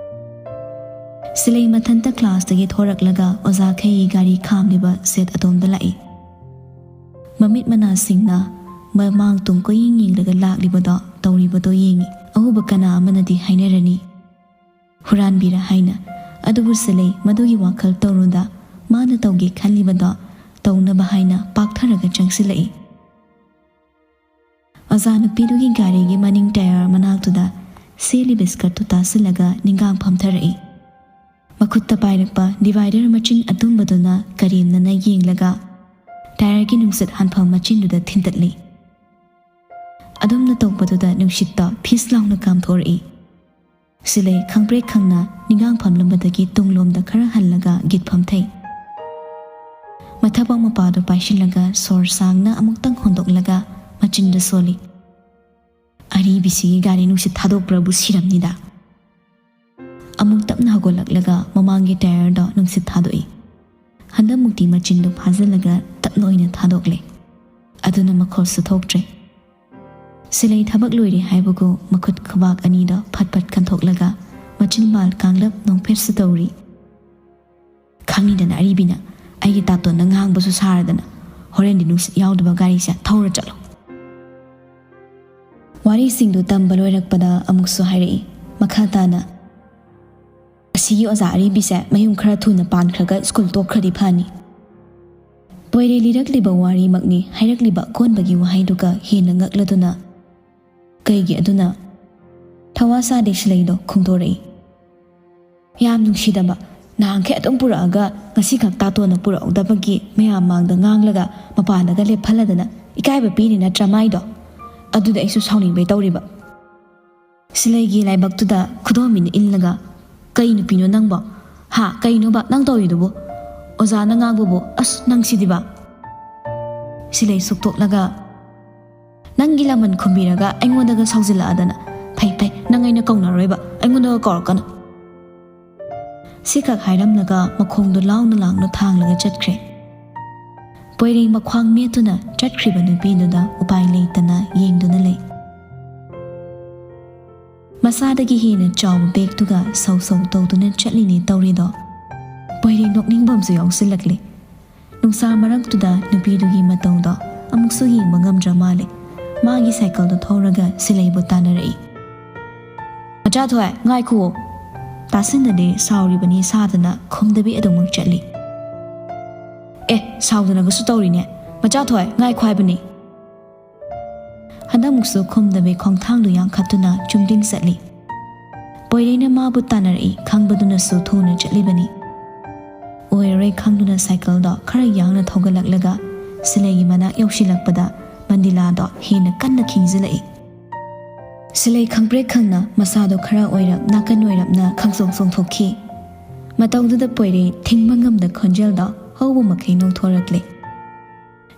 ꯁꯤꯂꯩ ꯃꯊꯟꯇ ꯀ꯭ꯂꯥꯁꯇꯒꯤ ꯊꯣꯔꯛꯂꯒ ꯑꯣꯖꯥꯈꯩꯒꯤ ꯒꯥꯔꯤ ꯈꯥꯝꯂꯤꯕ ꯁꯦꯠ ꯑꯗꯣꯝꯗ ꯂꯥꯛꯏ꯫ ꯃꯃꯤꯠ ꯃꯅꯥꯁꯤꯡꯅ ꯃꯃꯥꯡ ꯇꯨꯡ ꯀꯣꯏꯌꯦꯡ ꯌꯦꯡꯂꯒ ꯂꯥꯛꯂꯤꯕꯗꯣ ꯇꯧꯔꯤꯕꯗꯣ ꯌꯦꯡꯏ꯫ ꯑꯎꯕ ꯀꯅꯥ ꯑꯃꯅꯗꯤ ꯍꯥꯏꯅꯔꯅꯤ, "ꯍꯨꯔꯥꯟꯕꯤꯔ" ꯍꯥꯏꯅ꯫ ꯑꯗꯨꯕꯨ ꯁꯤꯂꯩ ꯃꯗꯨꯒꯤ ꯋꯥꯈꯜ ꯇꯧꯔꯨꯗ, ꯃꯥꯅ ꯇꯧꯒꯦ ꯈꯜꯂꯤꯕꯗꯣ ꯇꯧꯅꯕ ꯍꯥꯏꯅ ꯄꯥꯛꯊꯔꯒ ꯆꯪꯁꯤꯜꯂꯛꯏ꯫ ꯑꯣꯖꯥ ꯅꯨꯄꯤꯗꯨꯒꯤ ꯒꯥꯔꯤꯒꯤ ꯃꯅꯤꯡ ꯇꯥꯌꯔ ꯃꯅꯥꯛꯇꯨꯗ ꯁꯦꯠꯂꯤꯕ ꯁ꯭ꯀꯔꯠꯇꯨ ꯇꯥꯁꯤꯜꯂꯒ ꯅꯤꯡꯒꯥꯡ ꯐꯝꯊꯔꯛꯏ꯫ ꯃꯈꯨꯠꯇ ꯄꯥꯏꯔꯛꯄ ꯗꯤꯚꯥꯏꯗꯔ ꯃꯆꯤꯟ ꯑꯗꯨꯝꯕꯗꯨꯅ ꯀꯔꯦꯝꯅꯅ ꯌꯦꯡꯂꯒ ꯇꯥꯌꯔꯒꯤ ꯅꯨꯡꯁꯤꯠ ꯍꯥꯟꯐꯝ ꯃꯆꯤꯟꯗꯨꯗ ꯊꯤꯟꯇꯠꯂꯤ꯫ ꯑꯗꯨꯝꯅ ꯇꯧꯕꯗꯨꯗ ꯅꯨꯡꯁꯤꯠꯇ ꯐꯤꯁ ꯂꯥꯎꯅ ꯀꯥꯝꯊꯣꯔꯛꯏ꯫ ꯁꯤꯂꯩ ꯈꯪꯄ꯭ꯔꯦꯛ ꯈꯪꯅ ꯅꯤꯡꯒꯥꯡ ꯐꯝꯂꯝꯕꯗꯒꯤ ꯇꯨꯡꯂꯣꯝꯗ ꯈꯔ ꯍꯜꯂꯒ ꯒꯤꯠ ꯐꯝꯊꯩ꯫ ꯃꯊꯕꯥꯛ ꯃꯄꯥꯗꯨ ꯄꯥꯏꯁꯤꯜꯂꯒ ꯁꯣꯔ ꯁꯥꯡꯅ ꯑꯃꯨꯛꯇꯪ ꯍꯣꯟꯗꯣꯛꯂꯒ ꯃꯆꯤꯟꯗ ꯁꯣꯜꯂꯤ꯫ ꯑꯔꯤꯕꯤꯁꯤꯒꯤ ꯒꯥꯔꯤ ꯅꯨꯡꯁꯤꯠ ꯊꯥꯗꯣꯛꯄ꯭ꯔꯕꯨ ꯁꯤꯔꯝꯅꯤꯗ꯫ ꯑꯃꯨꯛ ꯇꯞꯅ ꯍꯧꯒꯠꯂꯛꯂꯒ ꯃꯃꯥꯡꯒꯤ ꯇꯥꯌꯔꯗꯣ ꯅꯨꯡꯁꯤꯠ ꯊꯥꯗꯣꯛꯏ꯫ ꯍꯟꯗꯛꯃꯨꯛꯇꯤ ꯃꯆꯤꯟꯗꯨ ꯐꯥꯖꯤꯜꯂꯒ ꯇꯞꯅ ꯑꯣꯏꯅ ꯊꯥꯗꯣꯛꯂꯦ꯫ ꯑꯗꯨꯅ ꯃꯈꯣꯜꯁꯨ ꯊꯣꯛꯇ꯭ꯔꯦ꯫ ꯁꯤꯂꯩ ꯊꯕꯛ ꯂꯣꯏꯔꯦ ꯍꯥꯏꯕꯒꯨ ꯃꯈꯨꯠ ꯈꯨꯕꯥꯛ ꯑꯅꯤꯗꯣ ꯐꯠ ꯐꯠ ꯀꯟꯊꯣꯛꯂꯒ ꯃꯆꯤꯟꯕꯥꯜ ꯀꯥꯡꯂꯞ ꯅꯣꯡꯐꯦꯠꯁꯨ ꯇꯧꯔꯤ꯫ "ꯈꯪꯉꯤꯗꯅ ꯑꯔꯤꯕꯤꯅ, ꯑꯩꯒꯤ ꯇꯥꯇꯣꯟꯅ ꯉꯥꯡꯕꯁꯨ ꯁꯥꯔꯗꯅ, ꯍꯣꯔꯦꯟꯗꯤ ꯅꯨꯡꯁꯤꯠ ꯌꯥꯎꯗꯕ ꯒꯥꯔꯤꯁꯦ ꯊꯧꯔ ꯆꯠꯂꯣ꯫" ꯋꯥꯔꯤꯁꯤꯡꯗꯨ ꯇꯝꯕ ꯂꯣꯏꯔꯛꯄꯗ ꯑꯃꯨꯛꯁꯨ ꯍꯥꯏꯔꯛꯏ ꯃꯈꯥ ꯇꯥꯅ, "ꯑꯁꯤꯒꯤ ꯑꯣꯖꯥ ꯑꯔꯤꯕꯤꯁꯦ ꯃꯌꯨꯝ ꯈꯔ ꯊꯨꯅ ꯄꯥꯟꯈ꯭ꯔꯒ ꯁ꯭ꯀꯨꯜ ꯇꯣꯛꯈ꯭ꯔꯗꯤ ꯐꯅꯤ꯫" ꯄꯣꯏꯔꯩ ꯂꯤꯔꯛꯂꯤꯕ ꯋꯥꯔꯤꯃꯛꯅꯤ ꯍꯥꯏꯔꯛꯂꯤꯕ ꯑꯀꯣꯟꯕꯒꯤ ꯋꯥꯍꯩꯗꯨꯒ ꯍꯦꯟꯅ ꯉꯛꯂꯗꯨꯅ, "ꯀꯩꯒꯤ ꯑꯗꯨꯅ?" ꯊꯋꯥ ꯁꯥꯗꯦ ꯁꯤꯂꯩꯗꯣ ꯈꯣꯡꯗꯣꯔꯛꯏ꯫ "ꯌꯥꯝ ꯅꯨꯡꯁꯤꯗꯕ, ꯅꯍꯥꯟꯈꯩ ꯑꯗꯨꯝ ꯄꯨꯔꯛꯑꯒ ꯉꯁꯤꯈꯛ ꯇꯥꯇꯣꯟꯅ ꯄꯨꯔꯛꯍꯧꯗꯕꯒꯤ ꯃꯌꯥꯝ ꯃꯥꯡꯗ ꯉꯥꯡꯂꯒ ꯃꯄꯥꯟꯗꯒ ꯂꯦꯞꯍꯜꯂꯗꯅ ꯏꯀꯥꯏꯕ ꯄꯤꯔꯤ ꯅꯠꯇ꯭ꯔꯥ ꯃꯥꯏꯗꯣ? ꯑꯗꯨꯗ ꯑꯩꯁꯨ ꯁꯥꯎꯅꯤꯡꯕꯩ ꯇꯧꯔꯤꯕ꯫" ꯁꯤꯂꯩꯒꯤ ꯂꯥꯏꯕꯛꯇꯨꯗ ꯈꯨꯗꯣꯝꯕꯤꯅ ꯏꯜꯂꯒ, "ꯀꯩ ꯅꯨꯄꯤꯅꯣ ꯅꯪꯕꯣ? ꯍꯥ, ꯀꯩꯅꯣꯕ ꯅꯪ ꯇꯧꯔꯤꯗꯨꯕꯨ? ꯑꯣꯖꯥꯅ ꯉꯥꯡꯕꯕꯨ, ꯑꯁ, ꯅꯪ ꯁꯤꯗꯤꯕ!" ꯁꯤꯂꯩ ꯁꯨꯛꯇꯣꯛꯂꯒ, "ꯅꯪꯒꯤ ꯂꯃꯟ ꯈꯨꯝꯕꯤꯔꯒ ꯑꯩꯉꯣꯟꯗꯒ ꯁꯥꯎꯖꯤꯜꯂꯛꯑꯗꯅ꯫ ꯐꯩ, ꯐꯩ, ꯅꯪ ꯑꯩꯅ ꯀꯧꯅꯔꯣꯏꯕ, ꯑꯩꯉꯣꯟꯗꯒ ꯀꯧꯔꯛꯀꯅꯨ꯫" ꯁꯤꯈꯛ ꯍꯥꯏꯔꯝꯂꯒ ꯃꯈꯣꯡꯗꯨ ꯂꯥꯎꯅ ꯂꯥꯎꯅ ꯊꯥꯡꯂꯒ ꯆꯠꯈ꯭ꯔꯦ꯫ ꯄꯣꯏꯔꯩ ꯃꯈ꯭ꯋꯥꯡ ꯃꯦꯠꯇꯨꯅ ꯆꯠꯈ꯭ꯔꯤꯕ ꯅꯨꯄꯤꯗꯨꯗ ꯎꯄꯥꯏ ꯂꯩꯇꯅ ꯌꯦꯡꯗꯨꯅ ꯂꯩ꯫ ꯃꯁꯥꯗꯒꯤ ꯍꯦꯟꯅ ꯆꯥꯎꯕ ꯕꯦꯒꯇꯨꯒ ꯁꯧ ꯁꯧ ꯇꯧꯗꯨꯅ ꯆꯠꯂꯤꯅꯦ ꯇꯧꯔꯤꯗꯣ꯫ ꯄꯣꯏꯔꯩ ꯅꯣꯛꯅꯤꯡꯕ ꯑꯃꯁꯨ ꯌꯥꯎꯁꯤꯜꯂꯛꯂꯦ꯫ ꯅꯨꯡꯁꯥ ꯃꯔꯛꯇꯨꯗ ꯅꯨꯄꯤꯗꯨꯒꯤ ꯃꯇꯧꯗꯣ ꯑꯃꯨꯛꯁꯨ ꯌꯦꯡꯕ ꯉꯝꯗ꯭ꯔ ꯃꯥꯜꯂꯦ꯫ ꯃꯥꯒꯤ ꯁꯥꯏꯀꯜꯗꯣ ꯊꯧꯔꯒ ꯁꯤꯂꯩꯕꯨ ꯇꯥꯟꯅꯔꯛꯏ꯫ "ꯃꯆꯥꯊꯣꯏ, ꯉꯥꯏꯈꯨꯑꯣ!" ꯇꯥꯁꯤꯟꯅꯗꯦ ꯁꯥꯎꯔꯤꯕꯅꯤ ꯁꯥꯗꯅ ꯈꯨꯝꯗꯕꯤ ꯑꯗꯨꯃꯛ ꯆꯠꯂꯤ꯫ "ꯑꯦ, ꯁꯥꯎꯗꯅꯒꯁꯨ ꯇꯧꯔꯤꯅꯦ꯫ ꯃꯆꯥꯊꯣꯏ, ꯉꯥꯏꯈꯣ ꯍꯥꯏꯕꯅꯤ!" ꯍꯟꯗꯛꯃꯨꯛꯁꯨ ꯈꯨꯝꯗꯕꯤ ꯈꯣꯡꯊꯥꯡꯗꯨ ꯌꯥꯡꯈꯠꯇꯨꯅ ꯆꯨꯝꯗ꯭ꯔꯤꯡ ꯆꯠꯂꯤ꯫ ꯄꯣꯏꯔꯩꯅ ꯃꯥꯕꯨ ꯇꯥꯟꯅꯔꯛꯏ ꯈꯪꯕꯗꯨꯅꯁꯨ ꯊꯨꯅ ꯆꯠꯂꯤꯕꯅꯤ꯫ ꯑꯣꯏꯔꯔꯣꯏ ꯈꯪꯗꯨꯅ ꯁꯥꯏꯀꯜꯗꯣ ꯈꯔ ꯌꯥꯡꯅ ꯊꯧꯒꯠꯂꯛꯂꯒ ꯁꯤꯂꯩꯒꯤ ꯃꯅꯥꯛ ꯌꯧꯁꯤꯜꯂꯛꯄꯗ ꯃꯟꯗꯤꯂꯥꯗꯣ ꯍꯦꯟꯅ ꯀꯟꯅ ꯈꯤꯡꯖꯤꯜꯂꯛꯏ꯫ ꯁꯤꯂꯩ ꯈꯪꯄ꯭ꯔꯦꯛ ꯈꯪꯅ ꯃꯁꯥꯗꯣ ꯈꯔ ꯑꯣꯏꯔꯞ ꯅꯥꯀꯟ ꯑꯣꯏꯔꯞꯅ ꯈꯪꯆꯣꯡ ꯆꯣꯡꯊꯣꯛꯈꯤ꯫ ꯃꯇꯧꯗꯨꯗ ꯄꯣꯏꯔꯩ ꯊꯤꯡꯕ ꯉꯝꯗ ꯈꯣꯟꯖꯦꯜꯗꯣ ꯍꯧꯕ ꯃꯈꯩ ꯅꯣꯡꯊꯣꯔꯛꯂꯦ꯫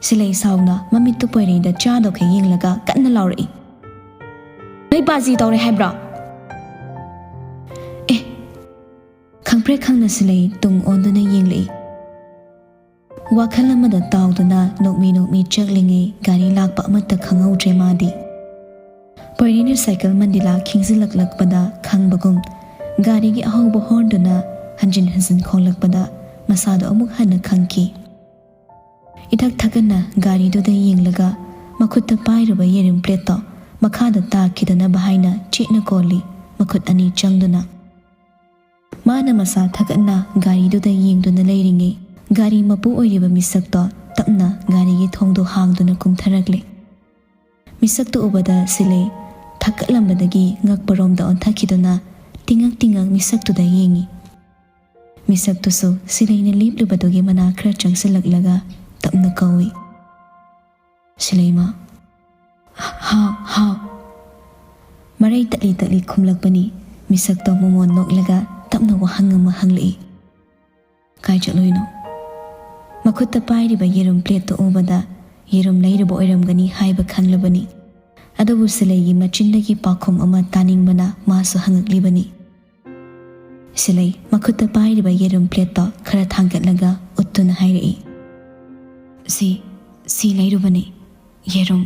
ꯁꯤꯂꯩ ꯁꯥꯎꯅ ꯃꯃꯤꯠꯇꯨ ꯄꯣꯏꯔꯩꯗ ꯆꯥꯗꯧꯈꯩ ꯌꯦꯡꯂꯒ ꯀꯟꯅ ꯂꯥꯎꯔꯛꯏ꯫ ꯕꯥꯖꯤ ꯇꯧꯔꯦ ꯍꯥꯏꯕ꯭ꯔꯣ? ꯑꯦ, ꯈꯪꯄ꯭ꯔꯦꯛ ꯈꯪꯅ ꯁꯤꯂꯩ ꯇꯨꯡ ꯑꯣꯟꯗꯨꯅ ꯌꯦꯡꯂꯛꯏ꯫ ꯋꯥꯈꯜ ꯑꯃꯗ ꯇꯥꯎꯗꯨꯅ ꯅꯣꯛꯃꯤ ꯅꯣꯛꯃꯤ ꯆꯠꯂꯤꯉꯩ ꯒꯥꯔꯤ ꯂꯥꯛꯄ ꯑꯃꯠꯇ ꯈꯪꯍꯧꯗ꯭ꯔꯦ ꯃꯥꯗꯤ꯫ ꯄꯣꯏꯔꯦꯅ ꯁꯥꯏꯀꯜ ꯃꯟꯗꯤꯂꯥ ꯈꯤꯡꯖꯤꯜꯂꯛꯂꯛꯄꯗ ꯈꯪꯕꯒꯨꯝ ꯒꯥꯔꯤꯒꯤ ꯑꯍꯧꯕ ꯍꯣꯔꯟꯗꯨꯅ ꯍꯟꯖꯤꯟ ꯍꯟꯖꯤꯟ ꯈꯣꯡꯂꯛꯄꯗ ꯃꯁꯥꯗꯣ ꯑꯃꯨꯛ ꯍꯟꯅ ꯈꯪꯈꯤ꯫ ꯏꯊꯛ ꯊꯛꯀꯠꯅ ꯒꯥꯔꯤꯗꯨꯗ ꯌꯦꯡꯂꯒ ꯃꯈꯨꯠꯇ ꯄꯥꯏꯔꯤꯕ ꯌꯦꯔꯨꯝ ꯄ꯭ꯂꯦꯠꯇꯣ ꯃꯈꯥꯗ ꯇꯥꯈꯤꯗꯅꯕ ꯍꯥꯏꯅ ꯆꯦꯠꯅ ꯀꯣꯜꯂꯤ, ꯃꯈꯨꯠ ꯑꯅꯤ ꯆꯪꯗꯨꯅ꯫ ꯃꯥꯅ ꯃꯁꯥ ꯊꯛꯀꯠꯅ ꯒꯥꯔꯤꯗꯨꯗ ꯌꯦꯡꯗꯨꯅ ꯂꯩꯔꯤꯉꯩ ꯒꯥꯔꯤ ꯃꯄꯨ ꯑꯣꯏꯔꯤꯕ ꯃꯤꯁꯛꯇꯣ ꯇꯞꯅ ꯒꯥꯔꯤꯒꯤ ꯊꯣꯡꯗꯣ ꯍꯥꯡꯗꯨꯅ ꯀꯨꯝꯊꯔꯛꯂꯦ꯫ ꯃꯤꯁꯛꯇꯨ ꯎꯕꯗ ꯁꯤꯂꯩ ꯊꯛꯀꯠꯂꯝꯕꯗꯒꯤ ꯉꯛꯄꯔꯣꯝꯗ ꯑꯣꯟꯊꯈꯤꯗꯨꯅ ꯇꯤꯉꯛ ꯇꯤꯉꯛ ꯃꯤꯁꯛꯇꯨꯗ ꯌꯦꯡꯉꯤ꯫ ꯃꯤꯁꯛꯇꯨꯁꯨ ꯁꯤꯂꯩꯅ ꯂꯦꯞꯂꯤꯕꯗꯨꯒꯤ ꯃꯅꯥꯛ ꯈꯔ ꯆꯪꯁꯤꯜꯂꯛꯂꯒ ꯇꯞꯅ ꯀꯧꯏ, "ꯁꯤꯂꯩꯃ?" "ꯍꯥꯎ, ꯍꯥꯎ?" ꯃꯔꯩ ꯇꯠꯂꯤ ꯇꯠꯂꯤ ꯈꯨꯝꯂꯛꯄꯅꯤ꯫ ꯃꯤꯁꯛꯇꯣ ꯃꯃꯣꯟ ꯅꯣꯛꯂꯒ ꯇꯞꯅ ꯋꯥꯍꯪ ꯑꯃ ꯍꯪꯂꯛꯏ, "ꯀꯥꯏ ꯆꯠꯂꯨꯏꯅꯣ?" ꯃꯈꯨꯠꯇ ꯄꯥꯏꯔꯤꯕ ꯌꯦꯔꯨꯝ ꯄ꯭ꯂꯦꯠꯇꯨ ꯎꯕꯗ ꯌꯦꯔꯨꯝ ꯂꯩꯔꯨꯕ ꯑꯣꯏꯔꯝꯒꯅꯤ ꯍꯥꯏꯕ ꯈꯪꯂꯕꯅꯤ꯫ ꯑꯗꯨꯕꯨ ꯁꯤꯂꯩꯒꯤ ꯃꯆꯤꯟꯗꯒꯤ ꯄꯥꯎꯈꯨꯝ ꯑꯃ ꯇꯥꯅꯤꯡꯕꯅ ꯃꯥꯁꯨ ꯍꯪꯉꯛꯂꯤꯕꯅꯤ꯫ ꯁꯤꯂꯩ ꯃꯈꯨꯠꯇ ꯄꯥꯏꯔꯤꯕ ꯌꯦꯔꯨꯝ ꯄ꯭ꯂꯦꯠꯇꯣ ꯈꯔ ꯊꯥꯡꯒꯠꯂꯒ ꯎꯠꯇꯨꯅ ꯍꯥꯏꯔꯛꯏ, "ꯁꯤ, ꯁꯤ ꯂꯩꯔꯨꯕꯅꯤ, ꯌꯦꯔꯨꯝ꯫"